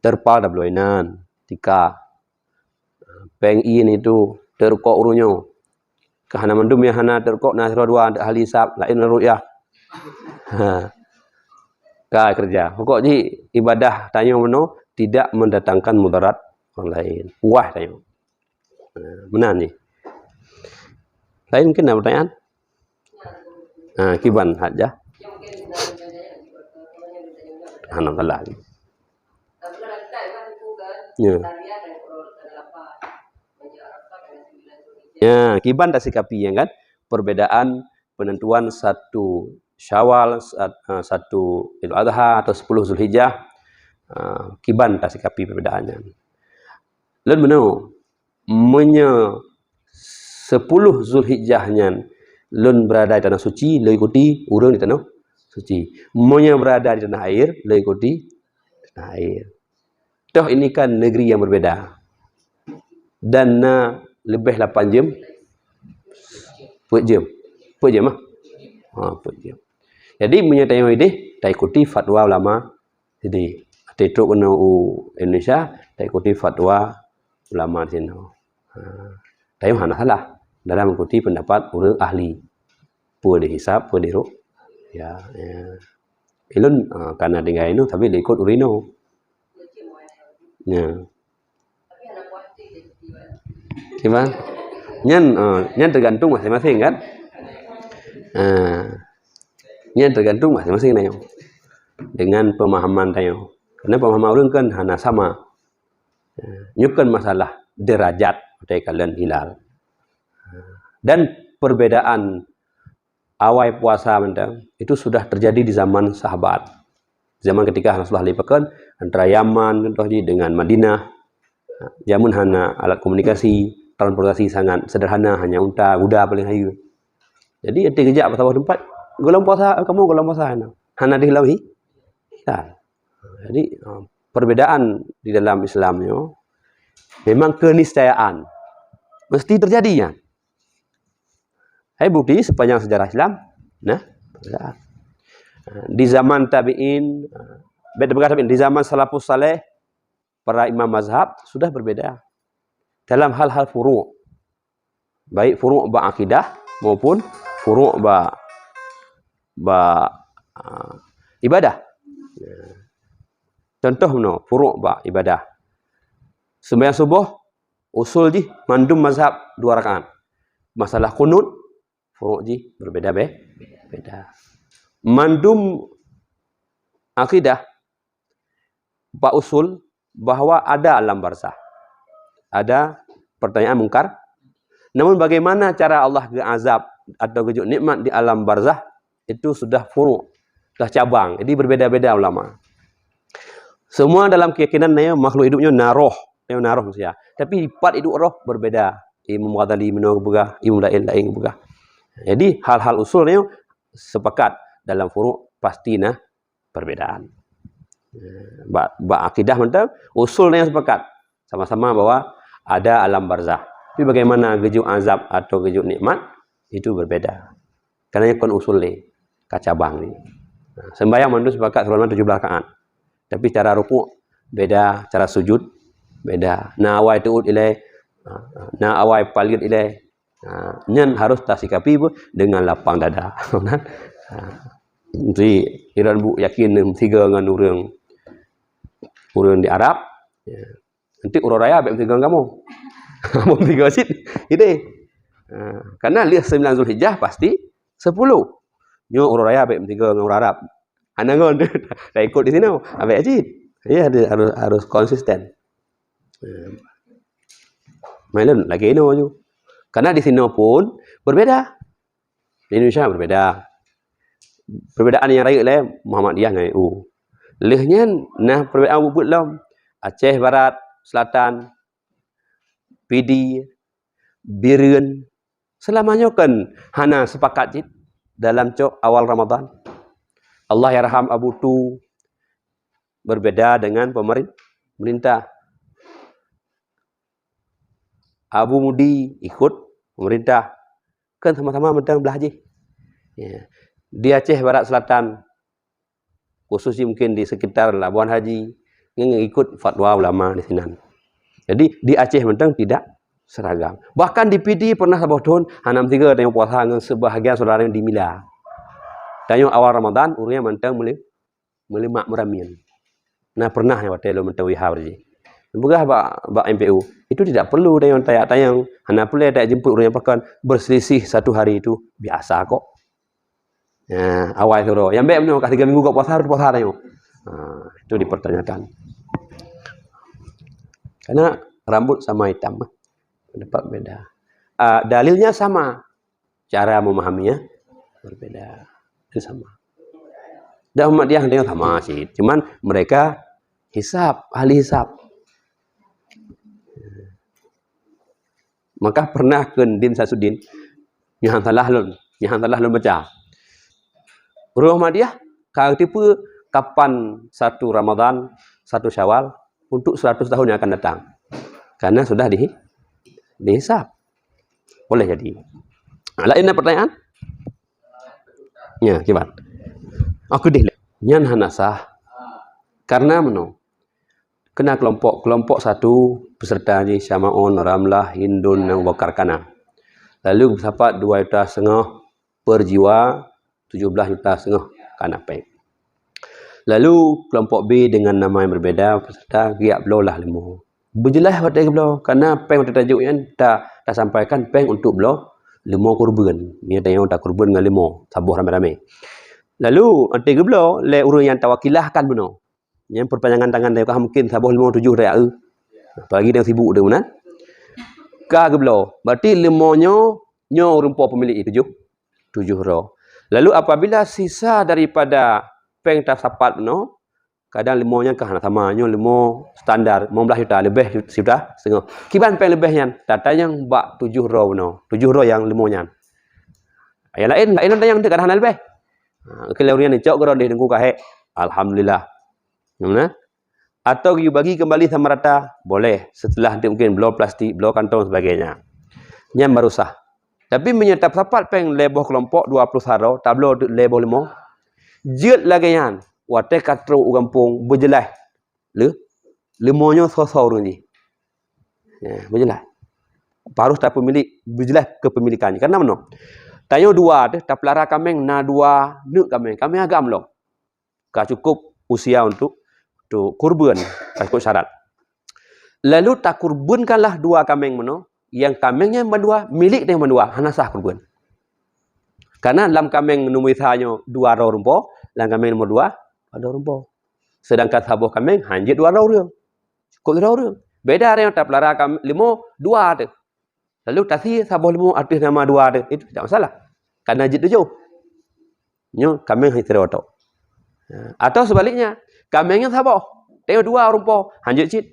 Terpal tabloe inan, tika. Péng ié nyan teuk rukok ureueng nyoe. Ka hana mandum nyang hana teuk rukok na sidroe dua ahli hisab, laén ruqyah. Ha. Ka kerja. Pokok jih ibadah tanyoe meunoe tidak mendatangkan mudarat orang lain. Puas tanyoe. Ha, meunan jih. Laén keunan pertanyaan? Ha, kiban hajah. Subhanallah. Ya. Ya, kiban tasikapi ya kan? Perbedaan penentuan satu Syawal, sat-, eh, satu Idul Adha atau sepuluh Zulhijjah, eh, kiban tasikapi perbedaannya. Lôn meunoe, meunyoe sepuluh Zulhijjah nyan lôn berada di tanah suci, lôn ikuti ureueng di tanah suci. Meunyoe berada di tanah air, lôn ikuti tanah air. Toh ini kan negeri yang berbeda. Dan na leubeh lapan jeuem, peuet jeuem. Peuet jeuem ah? Ha, peuet jeuem. Jadi meunyoe tanyoe ideh, taikuti fatwa ulama sidi. Tatrok keunoe u Indonesia, taikuti fatwa ulama sinoe. Ha. Tanyoe hana salah dalam mengikuti pendapat ureuëng ahli. Peue dihisab, peue diru-, ya, ya. Ilôn, ah, kana tinggai inoe, tapi lé ikot ureuëng inoe. Ya. Kiban? Nyan, ah, nyan tergantung masing-masing, kan? Ah, nyan tergantung masing-masing tanyoe. Dengan pemahaman tanyoe. Karena pemahaman ureuëng kan hana sama. Ah, nyoe kan masalah derajat, utai kalon hilal. Ah, dan perbedaan awai puasa mantong, itu sudah terjadi di zaman sahabat. Zaman ketika Rasulullah lé pakon, antara Yaman contoh jih dengan Madinah. Jameun hana alat komunikasi, transportasi sangat sederhana, hanya unta, guda paling hayeu. Jadi, enti geujak bak saboh teumpat, gohlom puasa, kamoe gohlom puasa hana. Hana deuh lom hi-, hilal. Jadi, eh, perbedaan di dalam Islam nyoe memang keniscayaan. Mesti terjadi nyan. Hai bukti sepanjang sejarah Islam, nah, perbedaan. Di zaman tabi'in, beda peugah tabi'in, di zaman salafus saleh, para imam mazhab sudah berbeda dalam hal-hal furu'. Baik furu' bak akidah maupun furu' bak, bak, ah, ibadah. Contoh meunoe, furu' bak ibadah. Sembahyang suboh, usul jih mandum mazhab dua rakaat. Masalah kunut, furu' jih berbeda be-, beda. Mandum akidah, bak usul bahwa ada alam barzah. Ada pertanyaan mungkar. Namun bagaimana cara Allah geuazab atau geujok nikmat di alam barzah, itu sudah furu', sudah cabang. Jadi berbeda-beda ulama. Semua dalam keyakinan nyoe makhluk hidup nyoe na roh, nyoe na roh manusia. Tapi pat hidup roh berbeda. Imam Ghazali meunoe geupeugah, Imam laén-laén geupeugah. Jadi hal-hal usul nyoe sepakat dalam furu' pasti na perbedaan. Eh, bak, bak akidah mantong, usul nyan sepakat. Sama-sama bahwa ada alam barzah. Tapi bagaimana geujok azab atau geujok nikmat, itu berbeda. Karena nyan kon usul lé, ka cabang lé. Nah, sembahyang mandum sepakat sebenarnya tujuh belas rakaat. Tapi cara rukuk beda, cara sujud beda. Na awai teuôt ilée, na awai paleuet ilée. Ha, nyan harus tasikapi pun dengan lapang dada. Ha. Jadi, iran bu yakin meusigoe ngon ureuëng, ureuëng di Arab. Ya. Nanti uroe raya bèk meusigoe ngon kamoe. Kamoe meusigoe cit. Jadi, ha, karena lheueh sembilan Zulhijjah pasti sepuluh. Nyoe uroe raya bèk meusigoe ngon ureuëng Arab. Hana ngon. Tak ikut di sinoe. Abek cit. Ya, dia harus, harus konsisten. Ha. Mailun lagi inoe ju. Karena di sinoe pun berbeda. Di Indonesia berbeda. Perbedaan yang rayeuk lé Muhammadiyah ngon NU. Lheueh nyan na perbedaan buet lom. Aceh Barat, Selatan, Pidie, Bireuen. Seulama nyoe kan hana sepakat cit dalam cok awal Ramadan. Allahyarham Abu Tu berbeda dengan pemerin-, pemerintah. Abu Mudi ikut pemerintah. Kan sama-sama mantong blah jih. Ya. Di Aceh Barat Selatan, khusus jih mungkin di sekitar Labuan Haji, ngon ikut fatwa ulama di sinan. Jadi, di Aceh mantong tidak seragam. Bahkan di Pidie pernah saboh thon hana meusigoe tanyoe puasa ngon sebahagian saudara di Mila. Tanyoe awal Ramadan, ureuëng mantong meuli-, meulimak meuramin. Nah, pernah nyang watée lôn meuteui haba jih. Peugah bak, bak M P U, itu tidak perlu tanyoe tayang-tayang. Hana peureulée tajak jemput ureuëng nyang pakon, berselisih satu hari itu biasa kok. Ya, awai suroe. Nyang bék meunyoe ka tiga minggu kok puasa, harus puasa tanyoe. Ha, itu dipertanyakan. Karena rambut sama hitam, pendapat beda. Ah, dalilnya sama, cara memahaminya berbeda. Itu sama. Dan Muhammadiyah dengan sama sih. Cuman mereka hisab, ahli hisab. Maka pernah kheun Din Samsudin, nyan salah lôn, nyan salah lôn baca. Ureuëng Muhammadiyah ka teupeue kapan satu Ramadan, satu Syawal untuk seratus tahun yang akan datang. Karena sudah di-, dihisab. Boleh jadi. Lain ada pertanyaan? Ya, kiban. Aku deh. Nyan hana sah. Karena meunoe. Kena kelompok, kelompok satu peserta jih Syamaun, Ramlah, Hindun, dan Abu Bakar Kana. Lalu sapat dua juta setengah per jiwa, tujuh belas juta setengah kana péng. Lalu kelompok B dengan nama yang berbeda, peserta giak bloe lah limo. Beujeulaih watée geubloe, karena péng watée tajok nyan ta-, tasampaikan péng untuk bloe limo kurban. Nyan tanyoe takurban ngon limo, saboh ramé-ramé. Lalu watée geubloe lé ureuëng nyang tawakilahkan bunoe. Nyan perpanjangan tangan dayah, mungkin saboh limo tujoh dayah eu. Apalagi dayah sibuk deh meunan. Ka geubloe. Berarti limo nyoe, nyoe ureuëng po pemilik tujoh. Tujoh droe. Lalu apabila sisa daripada péng tasapat bunoe, kadang limo nyan ka hana sama, nyoe limo standar, lima belas juta, leubeh juta setengah. Kiban péng leubeh nyan, tatanyong bak tujoh droe bunoe. Tujoh droe nyang limo nyan. Nyang laén, laén tanyong teuh kadang hana leubeh. Ha, keu lé ureuëng nyan cok keudroe deh teungku ka hék. Alhamdulillah. Nah, atau geuyue bagi kembali sama rata, boleh. Setelah nanti mungkin bloe plastik, bloe kantong sebagainya. Nyan baru sah. Tapi meunyoe tasapat péng lé boh kelompok dua puluh saro, tabloe lé boh limo, jeuet lagée nyan, watée ka trok u gampông, beujeulaih. Le, limo nyoe soe-soe ureuëng jih. Ya, beujeulaih. Harus tapeumilik, beujeulaih kepemilikan. Karena meunoe, tanyoe dua teuh, tapeulara kaméng na dua neuk kaméng. Kaméng agam lom. Ka cukup usia untuk, untuk kurban, ka cukup syarat. Lalu takurbankanlah dua kaméng meunoe, nyang kaméng nyan bandua, milik tanyoe bandua, hana sah kurban. Karena lam kaméng numboi sa nyoe dua droe rumpok, lam kaméng nomor dua, dua droe rumpok. Sedangkan saboh kaméng hana jeuet dua droe ureuëng. Cukup sidroe ureuëng. Beda nyang tapeulara kam-, limo, dua teuh. Lalu tasie saboh limo ateueh nama dua teuh. Itu tidak masalah. Karena jeuet tujoh. Nyoe kaméng hana sidroe tok. Ha, atau sebaliknya, kaméng nyang saboh. Teuh dua rumpok, hana jeuet cit.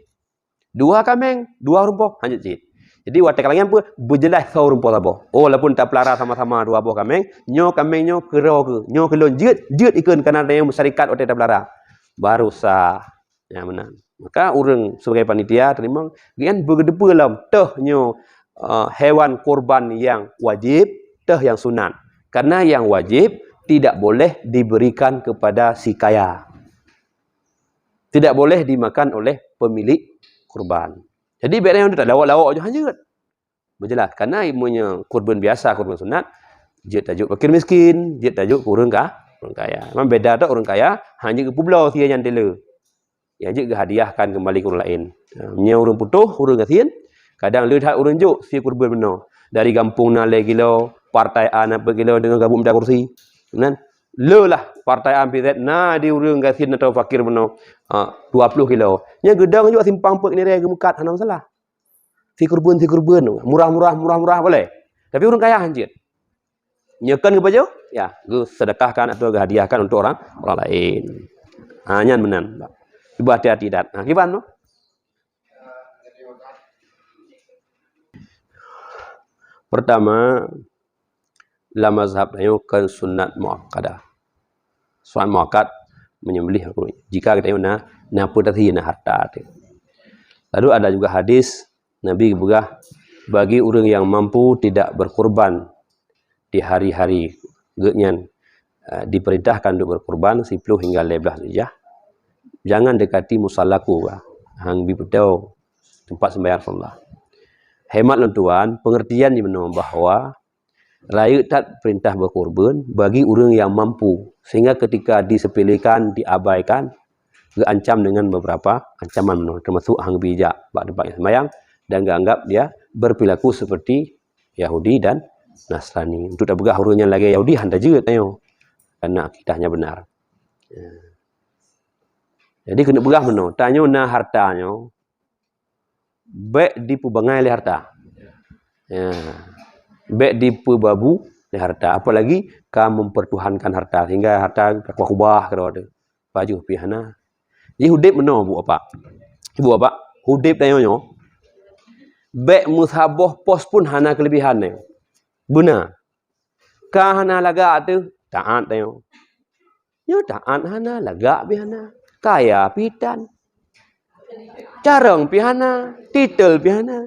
Dua kaméng, dua rumpok, hana jeuet cit. Jadi, watée kalon nyan peue, beujeulaih soe rumpok saboh. Oh, walaupun tapeulara sama-sama dua boh kaméng, nyoe kaméng nyoe keudroe keuh, nyoe keu lôn jeuet, jeuet ikheun karena tanyoe meusyarikat watée tapeulara. Baru sah. Ya, meunan. Maka ureuëng sebagai panitia teurimong, geuhnyan beugeudeupeue lom, toh nyoe, eh, hewan kurban nyang wajéb, toh nyang sunat. Karena nyang wajéb tidak boleh diberikan kepada si kaya. Tidak boleh dimakan oleh pemilik kurban. Jadi, bék na nyang lawok-lawok jih hana jeuet. Beujeulaih, karena meunyoe kurban biasa, kurban sunat, jeuet tajok fakir miskin, jeuet tajok keu ureuëng ka-, ureuëng kaya. Memang beda tok ureuëng kaya, hana jeuet geupeubloe sie nyan teuh le. Nyang jeuet geuhadiahkan kembali keu ureuëng laén. Ha, meunyoe ureuëng putôh, ureuëng gasien, kadang le that ureuëng jok sie kurban bunoe. Dari gampông na lhée kilo, partai A na peuet kilo deungon gabuek mita kursi. Kan? Le lah partai A pih na di ureuëng gasien atau fakir bunoe, ha, dua puluh kilo. Nyan geudong jok simpang peuet nirée geumeukat, hana masalah. Si kurban, si kurban, murah-murah, murah-murah boleh. Tapi ureuëng kaya hana jeuet. Nyoe kan geupajoh? Ya, geusedekahkan atau geuhadiahkan untuk orang, orang lain. Ha, nyan meunan. Cuba hati-hati that. Ha, kiban tu? Pertama, lam mazhab tanyoe kan sunat muakkadah. Sunat muakkad menyembelih jika tanyoe na, na peue teuh na harta teuh. Lalu ada juga hadis Nabi geupeugah, bagi ureuëng yang mampu tidak berkurban di hari-hari geuh nyan, eh, diperintahkan untuk berkurban siploh hingga lhée blaih Zulhijjah, jangan dekati musallaku, hang bi beutôi tempat sembahyang Rasulullah. Hemat lôn tuan, pengertian di meunoe bahwa rayeuk that perintah berkurban bagi ureuëng yang mampu, sehingga ketika disepelekan, diabaikan, geuancam dengan beberapa ancaman meunoe, termasuk hang bi jak bak tempat sembahyang dan geuanggap dia berperilaku seperti Yahudi dan Nasrani. Untuk tapeugah ureuëng nyang lagée Yahudi hana jeuet tanyoe, karena akidahnya benar. Ya. Jadi keuneuk peugah meunoe, tanyoe na harta nyoe, bék dipeubangai lé harta. Ya. Bék dipeubabu lé harta, apalagi ka mempertuhankan harta sehingga harta ka kubah keudroe teuh. Pajoh pih hana. Jih udeb meunoe, Bu Apak. Bu Apak, udeb tanyoe nyoe, bék meusaboh pos pun hana keulebihan nyoe. Beuna. Ka hana lagak teuh, taát tanyoe. Nyoe taát hana, lagak pih hana, kaya pih tan. Carông pih hana, titel pih hana.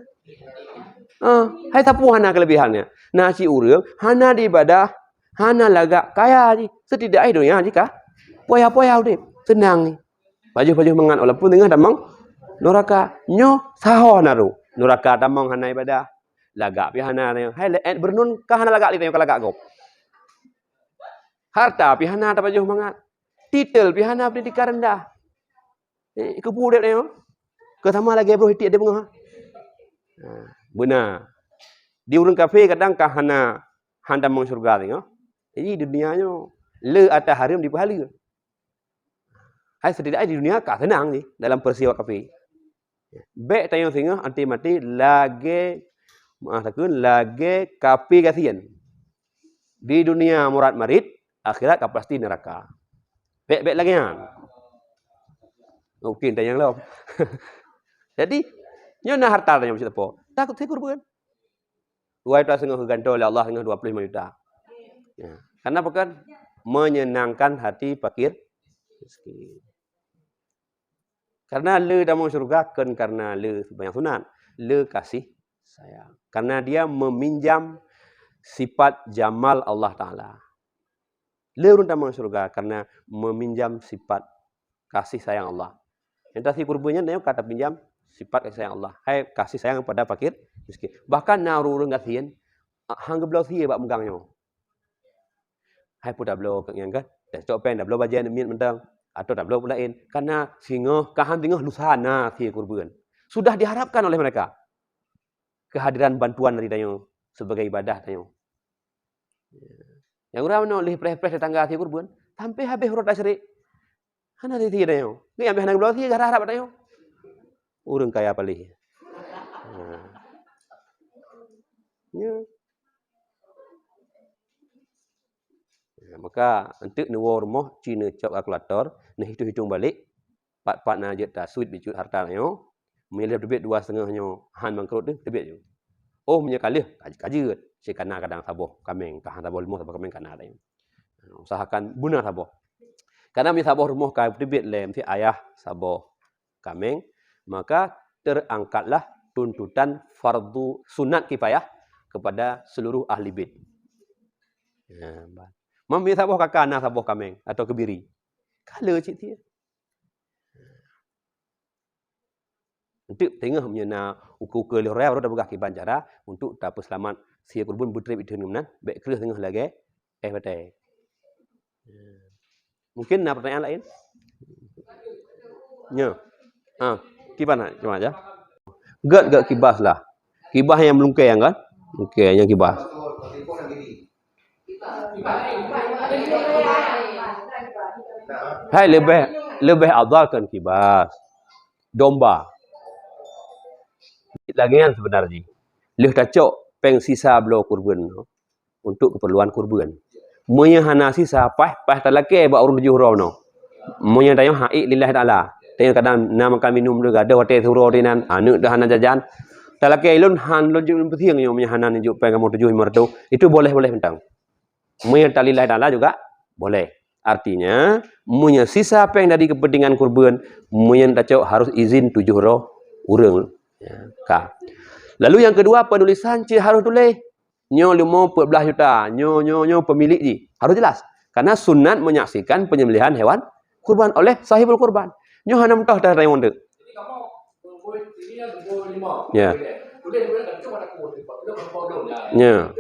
Ah, hai sapeue hana keulebihan nyan? Na cit ureuëng hana diibadah, hana lagak, kaya jih, setidak eh donya jih ka poya-poya udeb, seunang jih. Pajoh-pajoh mangat walaupun teungoh tamong Nuraka. Nyoe saho na ru. Nuraka tamong hana ibadah. Lagak pih hana tanyoe. Hai lé, eh, beureunon ka hana lagak lé tanyoe ka lagak gob. Harta pih hana tapajoh mangat. Titel pih hana, pendidikan rendah. Eh, keupeue udép tanyoe? Keu sama lagèe broh itiek di beungoh. Ha, beuna. Di ureueng kafé kadang ka hana, hana tamong syeuruga tanyoe. Jadi dunia nyoe le ata hareuem dipeuhaleue. Hai setidak di dunia ka seunang jih dalam peristiwa kafé. Bèk tanyoe singoh anti maté lagèe, maaf takheun, lagèe kafé gasien. Di dunia murat marit, akhirat ka pasti neuraka. Bèk-bèk lagèe nyan. Mungkin tanyoe lom. Jadi, nyoe na harta tanyoe cit teupeu. Takot sikureubeuen. Dua juta setengah geugantoe lé Allah, setengah dua puluh lima juta. Ya. Karena apa kan? Menyenangkan hati fakir miskin. Karena le tamong syurga kon karena le banyak sunat, le kasih sayang. Karena dia meminjam sifat jamal Allah Taala. Le ureueng tamong syurga karena meminjam sifat kasih sayang Allah. Nyang tasi kurban nyan ka tapinjam sifat kasih sayang Allah. Hai kasih sayang pada fakir miskin. Bahkan na ureueng gasien, hang geubloe sie bak meugang nyoe. Hai peue tabloe keu nyan kan? Tacok péng tabloe bajèe miet mantong. Atau tabloe peue laén. Karena singoh, ka han singoh lusa na sie kurban. Sudah diharapkan oleh mereka kehadiran bantuan dari tanyoe sebagai ibadah tanyoe. Nyang ureueng nyoe lheuh preh-preh tetangga sie kurban, sampai habéh uroe tasyrik. Hana sie tanyoe. Nyan habéh hana geubloe sie, harap-harap tanyoe. Ureueng kaya paléh. Ha. Ya. Ya, maka enteuk neuwoe rumoh, ci neucok kalkulator, neuhitung-hitung balek, pat-pat na jeuet tasuet bacut harta nyoe, meunyoe lheuh teubiet dua setengah nyoe han bangkrot deh, teubiet ju. Oh, meunyoe ka lheuh, ka, ka jeuet. Sikana kadang saboh kaméng, ka han saboh limoh saboh kaméng kana deh. Usahakan beuna saboh. Karena meunyoe saboh rumoh ka teubiet lé, mesti ayah saboh kaméng, maka terangkatlah tuntutan fardu sunat kifayah kepada seluruh ahli bait. Ya, ban. Meunyoe saboh kaka na saboh kaméng atau keubiri. Ka le cit sie. Enteuk teungoh meunyoe na ukeue-ukeue lheueh raya baru tapeugah kiban cara untuk tapeuseulamat sie kurban beutrép itheun meunan, bèk kreueh teungoh lagèe éh batèe. Mungkin na pertanyaan laén? Nyo. Ha, kiban na, cuma aja. Gèt, gèt kibas lah. Kibas nyang meulungkèe kan? Oke, nyang kibas. Hai leubeh, leubeh afdal kan kibas. Domba. Lagèe nyan sebenar jih. Lheueh tacok péng sisa bloe kurban tu untuk keperluan kurban. Meunyoe hana sisa, paih, paih talakèe bak ureueng tujoh droe nyoe. Meunyoe tanyoe haiek lillahi taala, tanyoe kadang na makan minum deuh gadoh watèe siuroe di nan, aneuk deuh hana jajan. Talakèe lôn han lôn jeuet lôn peusieng nyoe meunyoe hana neujok péng kamoe tujoh limong reutôh. Itu boleh-boleh mantong. Meunyoe talillahi taala juga boleh. Artinya, meunyoe sisa péng dari kepentingan kurban, meunyoe tacok harus izin tujoh droe ureueng. Ya, ka. Lalu yang kedua, penulisan cit harus tuléh. Nyoe leumo peuet blaih juta, nyoe, nyoe, nyoe pemilik jih. Harus jelas. Karena sunat menyaksikan penyembelihan hewan kurban oleh sahibul kurban. Nyoe hana meutoh teurimong teuk. Ya. Ya.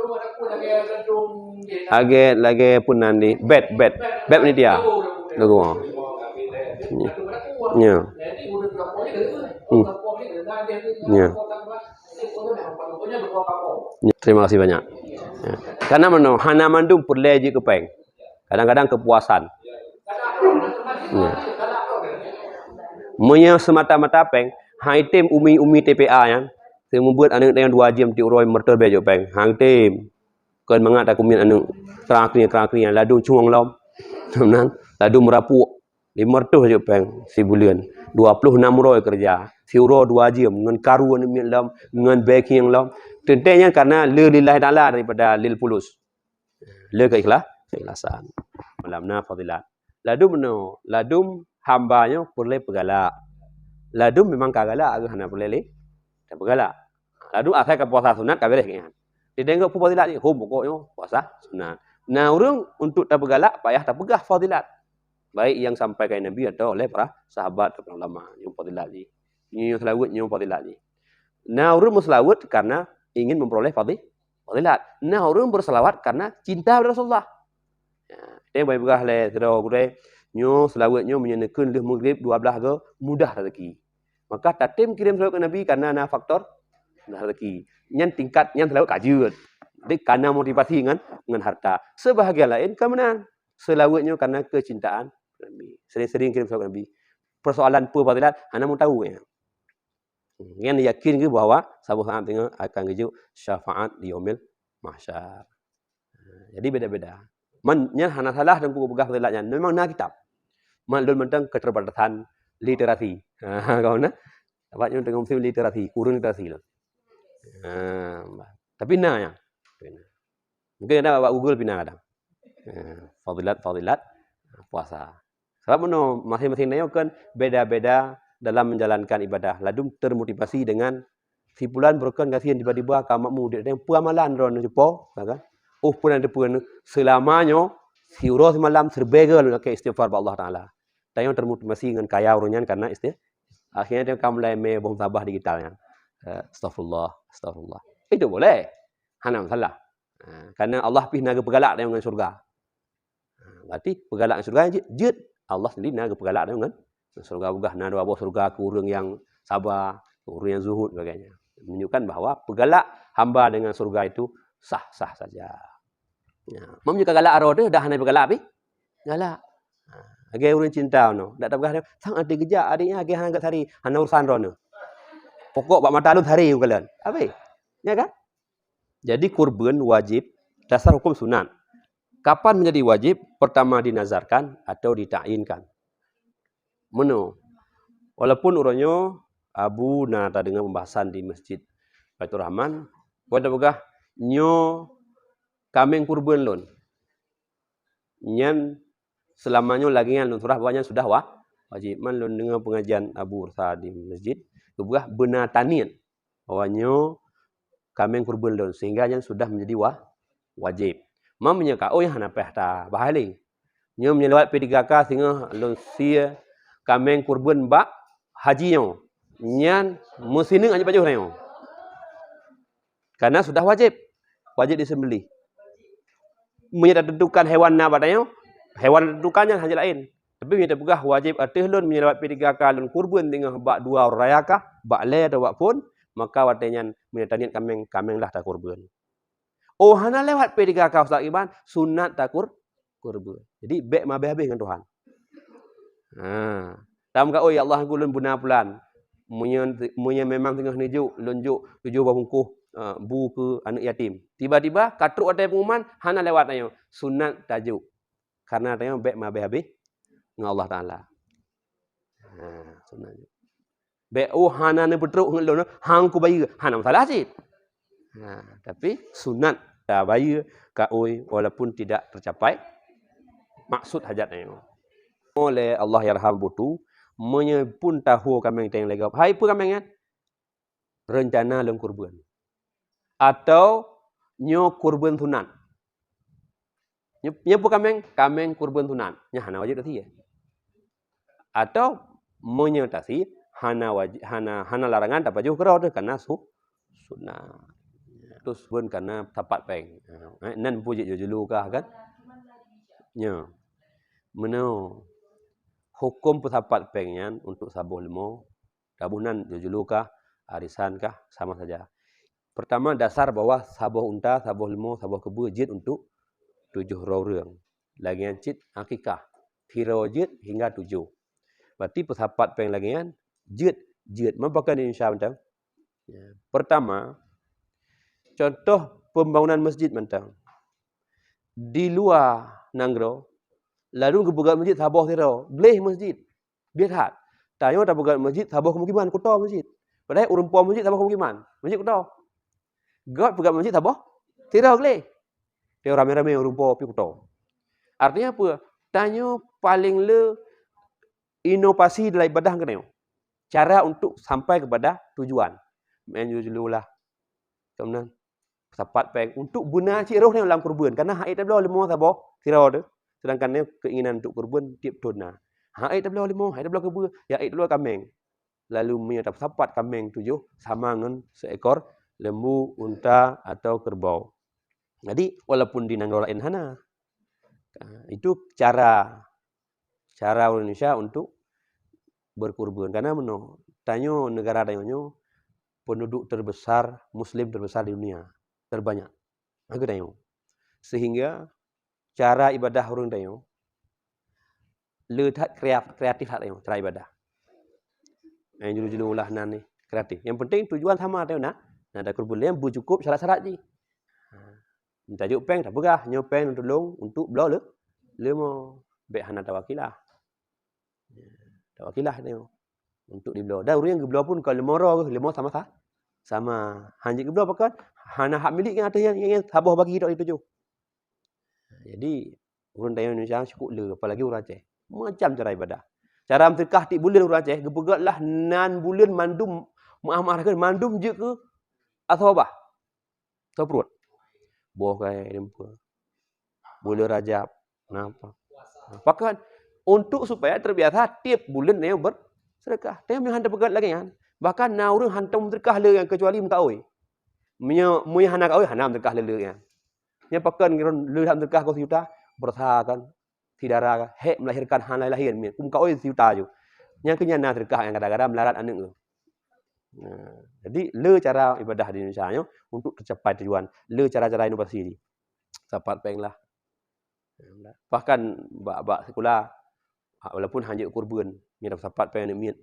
Lagèe, lagèe peunan di bet, bet, bet panitia. Lagu. Ya. Ya. Hmm. Ya. Ya, terima kasih banyak. Ya. Karena meunoe, hana mandum peureulèe jeuet keu péng. Kadang-kadang kepuasan. Ya. Meunyoe semata-mata péng, han item umi-umi T P A nyan, seumeubeuet aneuk tanyoe dua jeuem tiep uroe meureutoh bèk jok péng. Han item. Kon mangat takumiet aneuk. Trang-kring, trang-kring, ladôm cueng lom. Nan, ladôm meurapuk. Limong reutôh jok péng sibuleuen. Dua ploh nam uroe keureuja. Siuroe dua jeuem ngon karu aneuk miet lom, ngon backing lom. Teuntèe nyan karena le lillahi taala daripada lil fulus. Le keu ikhlas, keikhlasan. Malam na fadilat. Ladôm meunoe, ladôm hamba nyoe peureulèe peugalak. Ladôm memang ka galak, hana peureulèe lé tapeugalak. Ladôm asai ka puasa sunat ka beres keu nyan. Di deungon peue fadilat jih, hom pokok nyoe puasa sunat. Nah, ureueng untuk tapeugalak payah tapeugah fadilat. Baik yang sampaikan Nabi atau oleh para sahabat atau para ulama nyang fadilat jih. Nyoe seulaweuet nyoe fadilat jih. Na ureuëng meuseulaweuet karena ingin memperoleh fadi-, fadilat. Na ureuëng berselawat karena cinta pada Rasulullah. Ya, teuh bak peugah lé sidroe gurée, nyoe seulaweuet nyoe meunyoe neukheun lheueh Maghrib dua blaih go mudah rezeki. Maka tatem kirém seulaweuet keu Nabi karena na faktor mudah rezeki. Nyan tingkat nyan seulaweuet ka jeuet. Jadi kana motivasi ngon, ngon harta. Sebahagian laén ka meunan. Seulaweuet nyoe karena kecintaan Nabi. Sering-sering kirém seulaweuet Nabi. Persoalan peue fadilat hana meuteumé. Nyan yakin geuh bahwa saboh saát teungoh akan geujok syafaat di yaumil mahsyar. Jadi beda-beda. Man, nyan hana salah dan peugah fadilat nyan. Memang na kitab. Man lôn mantong keterbatasan literasi. Ha, kawan na? Sebab nyoe teungoh musim literasi, kureueng literasi lôn. Ha, tapi na nyan. Mungkin ada bak Google pih na kadang. Ha, fadilat-fadilat puasa. Sebab meunoe, masing-masing tanyoe kan beda-beda dalam menjalankan ibadah. Ladum termotivasi dengan si pulan beureukan gasien tiba-tiba ka makmu, dia yang peue amalan droeneuh cupo, ya kan? Oh, peue na teupeue, seulama nyoe siuroe simalam siribée goe lôn lakée istighfar bak Allah Taala. Tanyoe termotivasi ngon kaya ureuëng nyan karena isti-, akhirnya dia ka mulai mé boh musabah digital nyan. Eh, astagfirullah, astagfirullah. Itu boleh. Hana masalah. Ha, karena Allah pih na geupeugalak tanyoe ngon syurga. Ha, berarti peugalak ngon syurga jeuet, jeuet. Allah sendiri na geupeugalak tanyoe ngon syurga, peugah na dua boh syurga keu ureuëng nyang saba, keu ureuëng nyang zuhud, sebagainya. Menunjukkan bahwa peugalak hamba dengan syurga itu sah-sah saja. Ya. Meunyoe ka galak droe teuh, dah hana peugalak pih? Galak. Ha, lagée ureuëng cinta nyoe, dak tapeugah, "Sang até geujak adiknya, lagée hana gét sari, hana urusan droeneuh. Pokok bak mata lôn sari," bukan lôn. Habis. Ya kan? Jadi kurban wajib dasar hukum sunat. Kapan menjadi wajib? Pertama dinazarkan atau ditakyinkan. Meunoe. Walaupun uroe nyoe Abu na tadeungoe pembahasan di Masjid Baiturrahman, bukan tapeugah, "Nyoe kaméng kurban lôn." Nyan seulama nyoe lagée nyan lôn surah bahwa nyan sudah wa-, wajib. Man lôn deungoe pengajian Abu Ursa di masjid, geupeugah beuna taniet bahwa nyoe kaméng kurban lôn, sehingga nyan sudah menjadi wa-, wajib. Man meunyoe ka, oh, nyan hana payah tabahas lé. Nyoe meunyoe lewat P tiga K singoh lôn sie kaméng kurban bak haji nyoe, nyan meusineuk aja pajoh nyoe. Karena sudah wajib. Wajib disembelih. Meunyoe tatentukan hewan na bak tanyoe, hewan tatentukan nyan hana laén. Tapi meunyoe tapeugah wajib ateueh lôn meunyoe lewat P tiga K lôn kurban teungoh bak dua raya kah, bak lhée atau bak phon, maka watée nyan meunyoe taniet kaméng, kaméng lah takurban. Oh, hana lewat P tiga K Ustaz Iban, sunat takur-, kurban. Jadi bék mabée habéh ngon Tuhan. Ha. Tam ka, "Oh ya Allah, ulôn beuna pulan. Meunyoe, meunyoe memang teungoh neujok, lôn jok tujoh boh bungkôh, eh, bu keu aneuëk yatim." Tiba-tiba ka trok watée pengumuman, hana lewat tanyoe. Sunat tajok. Karena tanyoe bék mabée habéh ngon Allah Taala. Ha, sunat. Bék, "Oh, hana neupeutrok ngon lôn, han kubayeue." Hana masalah cit. Ha, tapi sunat tabayeue kaôi walaupun tidak tercapai maksud hajat nyoe. Oleh Allah yarham butu, meunyoe pun tahu kaméng teng lé gob, hai peue kaméng nyan? Rencana lôn kurban. Atau nyoe kurban sunat. Nyoe, nyoe peue kaméng? Kaméng kurban sunat. Nyan hana wajéb tasie. Atau meunyoe tasie, hana wajéb, hana, hana larangan tapajoh keudroe teuh, karena su-, sunat. Terus pun karena sapat péng. Ha, eh, nan pun jeuet julu kah kan? Nyoe. Meunoe. Hukum peusapat péng nyan untuk saboh leumo, taboh nan julu kah, arisan kah, sama saja. Pertama, dasar bahwa saboh unta, saboh leumo, saboh keubeue jeuet untuk tujoh droe ureuëng. Lagée nyan cit akikah, sidroe jeuet hingga tujoh. Berarti peusapat péng lagée nyan jeuet, jeuet. Meubakon insya mantong. Ya. Pertama, contoh pembangunan masjid mantong. Di luwa nanggroe, lalu geupeugöt masjid saboh sidroe, gleh masjid. Gleh that. Tanyoe tapeugöt masjid saboh keumukiman, kuto masjid. Padahai ureuëng po masjid saboh keumukiman, masjid kuto. Göt peugöt masjid saboh sidroe gleh. Tanyoe ramé-ramé ureuëng po pih kuto. Artinya apa? Tanyoe paleng le inovasi dalam ibadah keunoe. Cara untuk sampai kepada tujuan. Meu'en julu-julu lah. Kemudian, sapat péng untuk beuna cit roh nyoe lam kurban. Karena han ék tabloe leumo saboh sidroe teuh. Sedangkan nyoe keinginan untuk kurban tiep thon na. Han ék tabloe leumo, han ék tabloe keubeue, ya ék tabloe kaméng. lalu meunyoe tapeusapat kaméng tujoh sama ngon seekor lembu, unta atau kerbau. Jadi walaupun di nanggroe laén hana. Itu cara, cara Indonesia untuk berkurban. Karena meunoe, tanyoe, negara tanyoe nyoe penduduk terbesar, muslim terbesar di dunia, terbanyak. Maka tanyoe. Sehingga cara ibadah ureuëng tanyoe le that krea-, kreatif that tanyoe cara ibadah. Yang julu-julu ulah nan ni kreatif. Yang penting tujuan sama tanyoe nak, nak ada kurban yang bercukup syarat-syarat jih. Ha. Minta juk péng, tak peugah, nyoe péng tulông untuk bloe le, leumo. Bék hana tawakilah. Tawakilah tanyoe untuk dibloe. Dan ureuëng yang geubloe pun kalau leumo roh, leumo sama sa-, sama. Hanjeuet geubloe pakon, hana hak milik yang atas yang, yang, yang saboh bagi tok dituju. Jadi, ureuëng tanyoe Indonesia cukup le, apalagi ureuëng Aceh. Macam cara ibadah. Cara meuseudeukah tiep buleuen ureuëng Aceh, geupeugét lah nan buleuen mandum, maaf-maaf rakan, mandum jeuet keu asabah. Atau pruet. Boh kai lempa. Buleuen Rajab. Kenapa? Pakon untuk supaya terbiasa tiep buleuen nyoe bersedekah. Tapi meunyoe hana peugét lagée nyan, bahkan na ureuëng hantom sedekah le nyan kecuali meukaôi. Meunyoe, meunyoe hana kaôi, hana sedekah le le nyan. Nyan pakon ngiron le sedekah keu sejuta, berusaha kan si dara hék melahirkan hana lahé miet. Kum kaôi sejuta ju. Nyang keu nyan na sedekah nyang kadang-kadang meularat aneuëk tu. Nah, jadi le cara ibadah di Indonesia nyoe untuk tercapai tujuan. Le cara-cara inovasi jih. Sapat péng lah. Bahkan bak, bak sikula, walaupun hanjeuet kurban, nyang sapat péng aneuëk miet.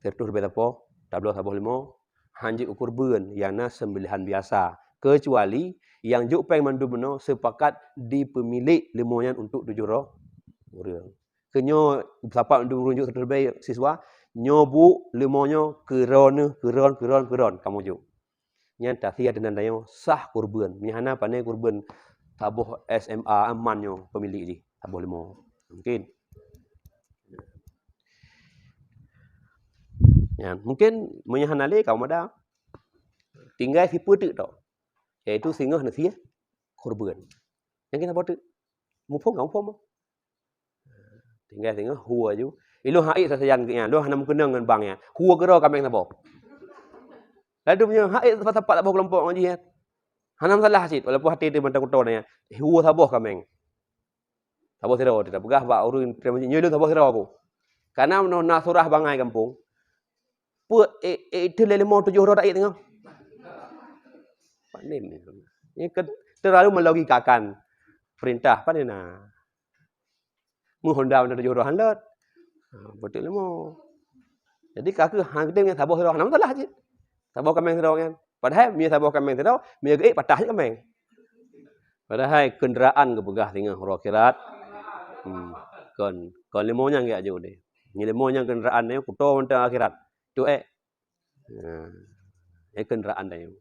Seratus ribèe sapo, tabloe saboh leumo, hanjeuet kurban, nyang na sembelihan biasa. Kecuali nyang jok péng mandum bunoe sepakat di pemilik leumo nyan untuk tujoh droe ureuëng. Keu nyoe sapat mandum ureuëng jok seratus ribèe siswa, nyoe bu leumo nyoe keu droeneuh, keu droen, keu droen, keu droen kamoe jok. Nyan tasia teunan tanyoe sah kurban. Meunyoe hana pane kurban saboh S M A aman nyoe pemilik jih, saboh leumo. Mungkin. Nyan, mungkin meunyoe hana lé kamoe mada. Tinggai sipeue teuk tok, yaitu singoh neusie kurban. Nyang keunan saboh teuk. Muphom ka muphom? Tinggai singoh hue aju. Ilôn hait sasajan geuh nyan, lôn hana meukeunong ngon bank nyan. Hue keudroe kaméng saboh. Laju meunyoe hait sapat-sapat saboh keulompok ngon jih nyan, hana masalah cit, walaupun até teuh mantong kuto nyan. Hue saboh kaméng. Saboh sidroe, tapeugah bak ureuëng, nyoe lôn saboh sidroe ku. Kana meunoe na surah bangai gampông. Peue, eh, eh, itu lé leumo tujoh droe taék teungoh. Panen. Ini ke, terlalu melogikakan perintah, panen nah. Mu Honda mana tujoh droe han lot. Ha, betul leumo. Jadi ka keuh han geutem nyan saboh sidroe, hana masalah cit. Saboh kaméng sidroe nyan. Padahai meunyoe saboh kaméng sidroe, meunyoe geuék patah cit kaméng. Padahai kendaraan geupeugah singoh uroe akhirat. Hmm. Kon, kon leumo nyan geujak jok deh. Nyoe leumo nyan kendaraan nyoe kuto mantong akhirat. Tu ék. Nah, ék kendaraan tanyoe.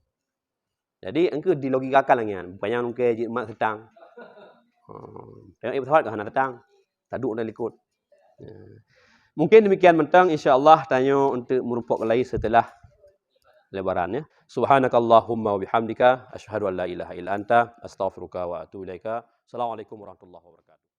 Jadi engkeuh dilogikakan lagée nyan. Bukan nyang lungkée jimat seutang. Ha, tengok pesawat ka hana seutang. Taduek dan likot. Ya. Mungkin demikian mantong, insya Allah tanyoe untuk meureumpok lagi setelah Lebaran ya. Subhanakallahumma wa bihamdika, asyhadu an la ilaha illa anta, astaghfiruka wa atubu ilaika. Assalamualaikum warahmatullahi wabarakatuh.